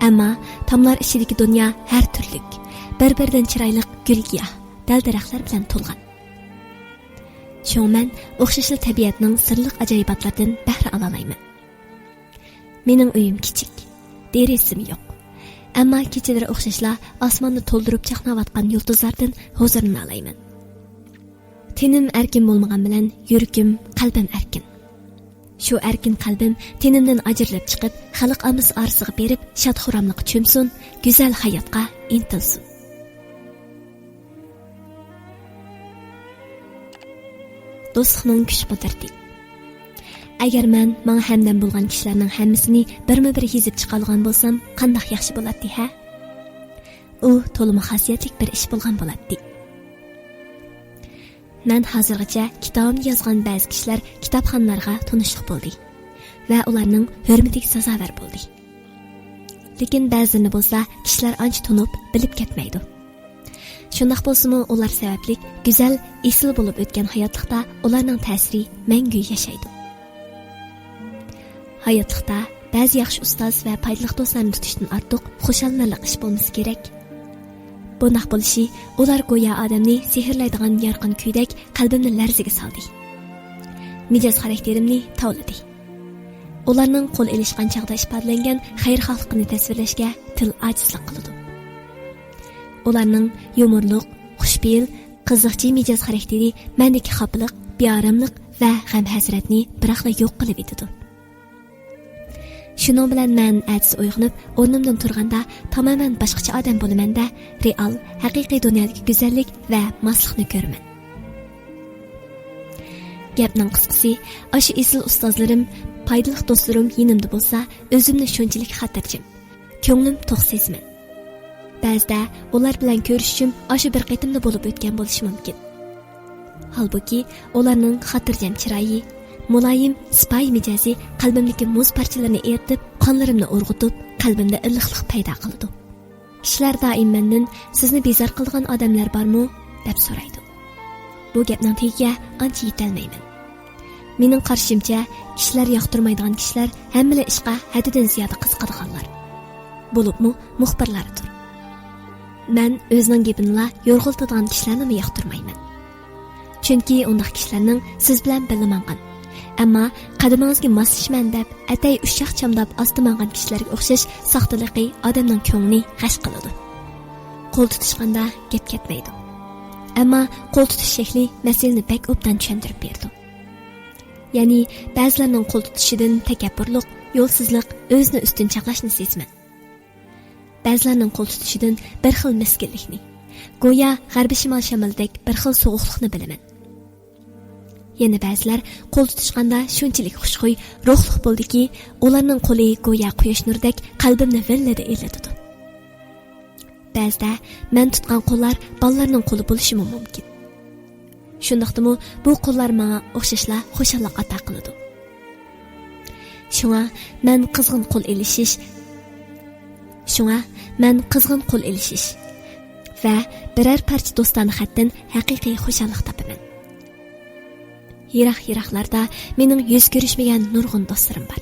ئەمما تاملار ئىچىدىكى دۇنيا ھەر تۈرلۈك، بىر-بىرىدىن چىرايلىق گۈل-گىياھ، دەل-دەرەخلەر بىلەن تولغان. شۇڭا مەن ئوخشاشلا تەبىئەتنىڭ سىرلىق ئاجايىباتلىرىدىن بەھرە ئالالايمەن. مېنىڭ ئۆيۈم كىچىك، دېرىزىسىمۇ يوق. ئەمما كېچىلىرى ئوخشاشلا ئاسماننى تولدۇرۇپ چاقناۋاتقان يۇلتۇزلاردىن ھۇزۇرلىنالايمەن. تېنىم ئەركىن بولمىغان بىلەن يۈرىكىم، قەلبىم ئەركىن. شۇ ئەركىن قەلبىم تېنىمدىن ئاجرىلىپ چىقىپ، خەلق ئاممىسى ئارىسىغا بېرىپ، شاد-خۇراملىققا چۆمسۇن، گۈزەل ھاياتقا ئىنتىلسۇن. دوستلۇقنىڭ كۈچ-قۇدرىتى. ئەگەر مەن ماڭا ھەمدەم بولغان كىشىلەرنىڭ ھەممىسىنى بىرمۇ-بىر يېزىپ چىقالىغان بولسام، قانداق ياخشى بولاتتى، ھە؟ ئۇ تولىمۇ خاسىيەتلىك بىر ئىش بولغان بولاتتى. مەن ھازىرغىچە كىتابىمدا يازغان بەزى كىشىلەر كىتابخانلارغا تونۇشلۇق بولدى ۋە ئۇلارنىڭ ھۆرمىتىگە سازاۋەر بولدى. لېكىن بەزىلىرىنى بولسا كىشىلەر ئانچە تونۇپ، بىلىپ كەتمەيدۇ. شۇنداق بولسىمۇ، ئۇلار سەۋەبلىك گۈزەل، ئېسىل بولۇپ ئۆتكەن ھاياتلىقتا ئۇلارنىڭ تەسىرى مەڭگۈ ياشايدۇ. ھاياتلىقتا بەزى ياخشى ئۇستاز ۋە پايدىلىق دوستلارنى تۇتۇشتىن ئارتۇق خۇشاللىنارلىق ئىش بولمىسا كېرەك. بۇنداق بولۇشى، ئۇلار گويا ئادەمنى سېھىرلايدىغان يارقىن كۈيدەك قەلبىمنى لەرزىگە سالدى. مىجەز خاراكتېرىمنى تاۋلىدى. ئۇلارنىڭ قول ئېلىشقان چاغدا ئىپادىلەنگەن خەيرخاھلىقىنى تەسۋىرلەشكە تىل ئاجىزلىق قىلىدۇ. ئۇلارنىڭ يۇمۇرلۇق، خۇشپېئىل، قىزىقچى مىجەز خاراكتېرى مەندىكى خاپىلىق، بىئاراملىق ۋە غەم-ھەسرەتنى بىراقلا يوق قىلىۋېتىدۇ. شۇنىڭ بىلەن مەن ئەتىسى ئويغىنىپ، ئورنۇمدىن تۇرغاندا، تامامەن باشقىچە ئادەم بولىمەن-دە، رېئال، ھەقىقىي دۇنيادىكى گۈزەللىك ۋە ماسلىقنى كۆرىمەن. گەپنىڭ قىسقىسى، ئاشۇ ئېسىل ئۇستازلىرىم، پايدىلىق دوستلىرىم يېنىمدا بولسا، ئۆزۈمنى شۇنچىلىك خاتىرجەم، كۆڭلۈم توق سېزىمەن. بەزىدە ئۇلار بىلەن كۆرۈشۈشۈم ئاشۇ بىر قېتىملا بولۇپ ئۆتكەن بولۇشى مۇمكىن. ھالبۇكى، ئۇلارنىڭ خاتىرجەم چىرايى، مۇلايىم، سىپايى مىجەزى قەلبىمدىكى مۇز پارچىلىرىنى ئېرىتىپ، قانلىرىمنى ئۇرغۇتۇپ، قەلبىمدە ئىللىقلىق پەيدا قىلىدۇ. كىشىلەر دائىم مەندىن، «سىزنى بىزار قىلىدىغان ئادەملەر بارمۇ؟» دەپ سورايدۇ. بۇ گەپنىڭ تېگىگە ئانچە يېتەلمەيمەن. مېنىڭ قارىشىمچە، كىشىلەر ياقتۇرمايدىغان كىشىلەر ھەممىلا ئىشقا ھەددىدىن زىيادە قىزىقىدىغانلار، بولۇپمۇ مۇخبىرلاردۇر. مەن ئۆزىنىڭ گېپىنىلا يورغىلىتىدىغان كىشىلەرنىمۇ ياقتۇرمايمەن. چۈنكى ئۇنداق كىشىلەرنىڭ سىز بىلەن بىللە ماڭغان، ئەمما قەدىمىڭىزگە ماسلىشىمەن دەپ، ئەتەي ئۇششاق چامداپ ئاستا ماڭغان كىشىلەرگە ئوخشاش ساختىلىقى ئادەمنىڭ كۆڭلىنى غەش قىلىدۇ. قول تۇتۇشقاندا گەپ كەتمەيدۇ. ئەمما قول تۇتۇش شەكلى مەسىلىنى بەك ئوبدان چۈشەندۈرۈپ بېرىدۇ. يەنى بەزىلەرنىڭ قول تۇتۇشىدىن تەكەببۇرلۇق، يولسىزلىق، ئۆزىنى ئۈستۈن چاغلاشنى سېزىمەن. بەزىلەرنىڭ قول تۇتۇشىدىن بىر خىل مىسكىنلىكنى، گويا غەربىي شىمال شامىلىدەك بىر خىل سوغۇقلۇقنى بىلىمەن. يەنە بەزىلەر قول تۇتۇشقاندا شۇنچىلىك خۇشخۇي، روھلۇق بولىدۇكى، ئۇلارنىڭ قولى گويا قۇياش نۇرىدەك قەلبىمنى ۋىللىدە ئىللىتىدۇ. بەزىدە مەن تۇتقان قوللار بالىلارنىڭ قولى بولۇشىمۇ مۇمكىن. شۇنداقتىمۇ بۇ قوللار ماڭا ئوخشاشلا خۇشاللىق ئاتا قىلىدۇ. شۇڭا مەن قىزغىن قول ئېلىشىش، شۇڭا مەن قىزغىن قول ئېلىشىش ۋە بىرەر پارچە دوستانە خەتتىن ھەقىقىي خۇشاللىق تاپىمەن. يىراق-يىراقلاردا مېنىڭ يۈز كۆرۈشمىگەن نۇرغۇن دوستلىرىم بار.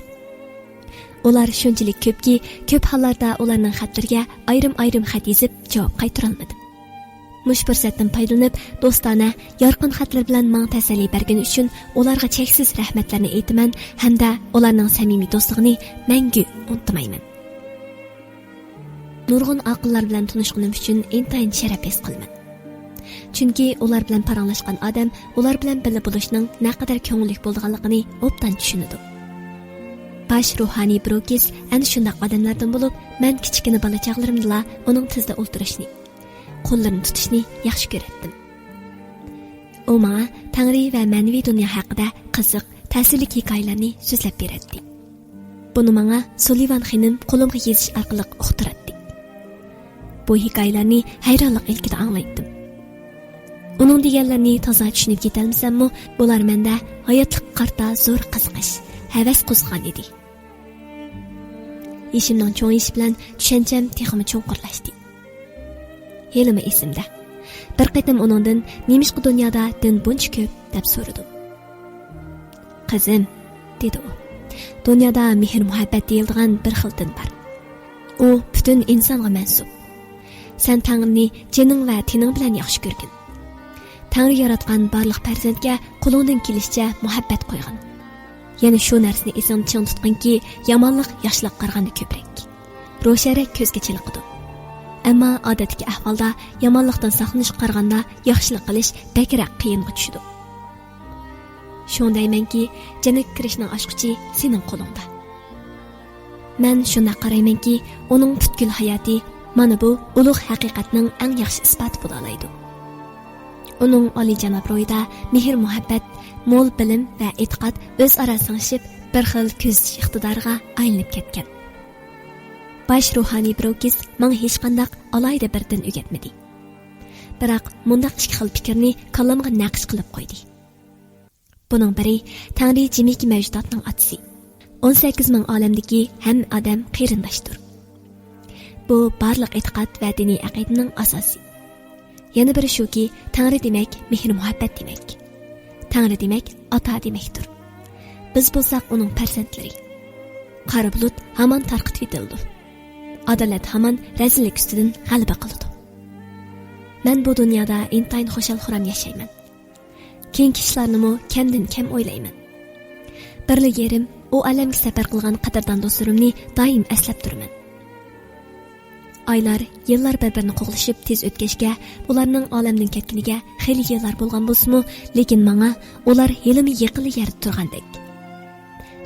ئۇلار شۇنچىلىك كۆپكى، كۆپ ھاللاردا ئۇلارنىڭ خەتلىرىگە ئايرىم-ئايرىم خەت يېزىپ جاۋاب قايتۇرالمىدىم. مۇشۇ پۇرسەتتىن پايدىلىنىپ، دوستانە، يارقىن خەتلىرى بىلەن ماڭا تەسەللى بەرگىنى ئۈچۈن ئۇلارغا چەكسىز رەھمەتلەرنى ئېيتىمەن ھەمدە ئۇلارنىڭ سەمىمىي دوستلۇقىنى مەڭگۈ ئۇنتۇمايمەن. نۇرغۇن ئاقىللار بىلەن تونۇشقىنىم ئۈچۈن ئىنتايىن شەرەپ ھېس قىلىمەن. چۈنكى ئۇلار بىلەن پاراڭلاشقان ئادەم ئۇلار بىلەن بىللە بولۇشنىڭ نەقەدەر كۆڭۈللۈك بولىدىغانلىقىنى ئوبدان چۈشىنىدۇ. باش روھانىي بروكىس ئەنە شۇنداق ئادەملەردىن بولۇپ، مەن كىچىككىنە بالا چاغلىرىمدىلا ئۇنىڭ تىزدا ئولتۇرۇشنى، قوللىرىنى تۇتۇشنى ياخشى كۆرەتتىم. ئۇ ماڭا تەڭرى ۋە مەنىۋى دۇنيا ھەققىدە قىزىق، تەسىرلىك ھېكايىلەرنى سۆزلەپ بېرەتتى. بۇنى ماڭا سۇلىۋان خېنىم قولۇمغا يېزىش ئارقىلىق ئۇقتۇراتتى. بۇ ھېكايىلەرنى ھەيرانلىق ئىلكىدە ئاڭلايتتىم. ئۇنىڭ دېگەنلىرىنى تازا چۈشىنىپ يېتەلمىسەممۇ، بۇلار مەندە ھاياتلىققا قارىتا زور قىزىقىش، ھەۋەس قوزغىغان ئىدى. يېشىمنىڭ چوڭىيىشى بىلەن چۈشەنچەم تېخىمۇ چوڭقۇرلاشتى. ھېلىمۇ ئېسىمدە، بىر قېتىم ئۇنىڭدىن «نېمىشقا دۇنيادا دىن بۇنچە كۆپ؟» دەپ سورىدىم. «قىزىم،» دېدى ئۇ، «دۇنيادا مېھىر-مۇھەببەت دېيىلىدىغان بىر خىل دىن بار. ئۇ پۈتۈن ئىنسانغا مەنسۇپ. سەن تەڭرىنى جېنىڭ ۋە تېنىڭ بىلەن ياخشى كۆرگىن. تەڭرى ياراتقان بارلىق پەرزەنتكە قولۇڭدىن كېلىشىچە مۇھەببەت قويغىن. يەنە شۇ نەرسىنى ئېسىڭدە چىڭ تۇتقىنكى، يامانلىق ياخشىلىققا قارىغاندا كۆپرەك، روشەنرەك كۆزگە چېلىقىدۇ. ئەمما ئادەتتىكى ئەھۋالدا يامانلىقتىن ساقلىنىشقا قارىغاندا ياخشىلىق قىلىش بەكرەك قىيىنغا چۈشىدۇ. شۇڭا دەيمەنكى، جەننەتكە كىرىشنىڭ ئاچقۇچى سېنىڭ قولۇڭدا.» مەن شۇنداق قارايمەنكى، ئۇنىڭ پۈتكۈل ھاياتى مانا بۇ ئۇلۇغ ھەقىقەتنىڭ ئەڭ ياخشى ئىسپاتى بولالايدۇ. ئۇنىڭ ئالىيجاناب روھىدا مېھىر-مۇھەببەت، مول بىلىم ۋە ئېتىقاد ئۆزئارا سىڭىشىپ، بىر خىل كۆزىتىش ئىقتىدارىغا ئايلىنىپ كەتكەن. باش روھانىي بروكىس ماڭا ھېچقانداق ئالاھىدە بىر دىن ئۆگەتمىدى. بىراق مۇنداق ئىككى خىل پىكىرنى كاللامغا نەقىش قىلىپ قويدى. بۇنىڭ بىرى، تەڭرى جىمىكى مەۋجۇداتنىڭ ئاتىسى. ئون سەككىز مىڭ ئالەمدىكى ھەممە ئادەم قېرىنداشتۇر. بۇ بارلىق ئېتىقاد ۋە دىنىي ئەقىدىنىڭ ئاساسى. يەنە بىرى شۇكى، تەڭرى دېمەك مېھىر-مۇھەببەت دېمەك. تەڭرى دېمەك ئاتا دېمەكتۇر. بىز بولساق ئۇنىڭ پەرزەنتلىرى. قارا بۇلۇت ھامان تارقىتىۋېتىلىدۇ. ئادالەت ھامان رەزىللىك ئۈستىدىن غەلىبە قىلىدۇ. مەن بۇ دۇنيادا ئىنتايىن خۇشال-خۇرام ياشايمەن. كېيىنكى ئىشلارنىمۇ كەمدىن كەم ئويلايمەن. بىرلا يېرىم ئۇ ئالەمگە سەپەر قىلغان قەدىردان دوستلىرىمنى دائىم ئەسلەپ تۇرىمەن. ئايلار، يىللار بىر-بىرىنى قوغلىشىپ تېز ئۆتكەچكە، ئۇلارنىڭ ئالەمدىن كەتكىنىگە خېلى يىللار بولغان بولسىمۇ، لېكىن ماڭا ئۇلار ھېلىمۇ يېقىنلا يەردە تۇرغاندەك.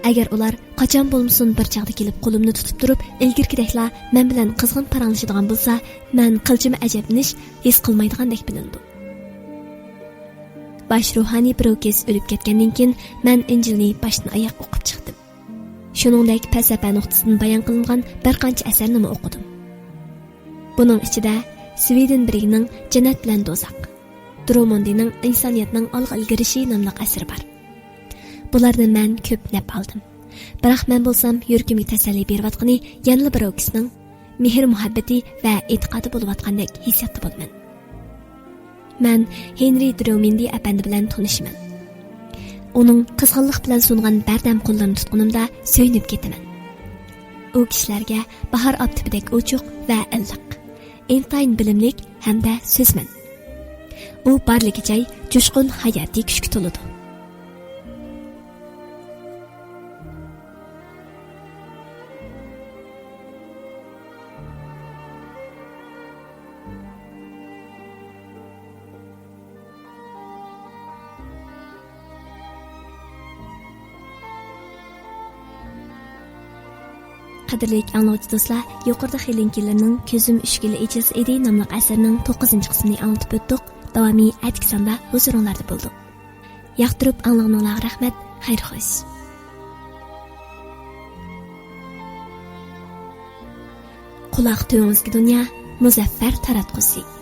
ئەگەر ئۇلار قاچان بولمىسۇن بىر چاغدا كېلىپ قولۇمنى تۇتۇپ تۇرۇپ، ئىلگىرىكىدەكلا مەن بىلەن قىزغىن پاراڭلىشىدىغان بولسا، مەن قىلچىمۇ ئەجەبلىنىش ھېس قىلمايدىغاندەك بىلىنىدۇ. باش روھانىي بروكىس ئۆلۈپ كەتكەندىن كېيىن، مەن ئىنجىلنى باشتىن ئاياق ئوقۇپ چىقتىم. شۇنىڭدەك پەلسەپە نۇقتىسىدىن بايان قىلىنغان بىر قانچە ئەسەرنىمۇ ئوقۇدۇم. بۇنىڭ ئىچىدە سۋېدېنبېرگنىڭ جەننەت بىلەن دوزاخ، دروموندىنىڭ ئىنسانىيەتنىڭ ئالغا ئىلگىرىشى ناملىق ئەسىرى بار. بۇلاردىن مەن كۆپ نەپ ئالدىم. بىراق مەن بولسام يۈرىكىمگە تەسەللى بېرىۋاتقىنى يەنىلا بروكىسنىڭ مېھىر-مۇھەببىتى ۋە ئېتىقادى بولۇۋاتقاندەك ھېسسىياتتا بولىمەن. مەن ھېنرى درومىندى ئەپەندى بىلەن تونۇشىمەن. ئۇنىڭ قىزغىنلىق بىلەن سۇنغان بەردەم قوللىرىنى تۇتقىنىمدا سۆيۈنۈپ كېتىمەن. ئۇ كىشىلەرگە باھار ئاپتىپىدەك ئوچۇق ۋە ئىللىق، ئىنتايىن بىلىملىك ھەمدە سۆزمەن. ئۇ بارلىقى جاي جۇشقۇن ھاياتىي كۈچكە تولىدۇ. قەدىرلىك ئاڭلىغۇچى دوستلار، يۇقىرىدا خېلىنكىلىرنىڭ كۆزۈم ئۈچ كۈنلا ئېچىلسا ئىدى ناملىق ئەسىرىنىڭ توققۇزىنچى قىسمىنى ئاڭلىتىپ ئۆتتۇق. داۋامى ئەتىكى ساندا ھۇزۇرۇڭلاردا بولىدۇ. ياقتۇرۇپ ئاڭلىغىنىڭلارغا رەھمەت. خەير خوش. قۇلاق تۈۋىڭىزدىكى دۇنيا، مۇزەففەر تاراتقۇسى.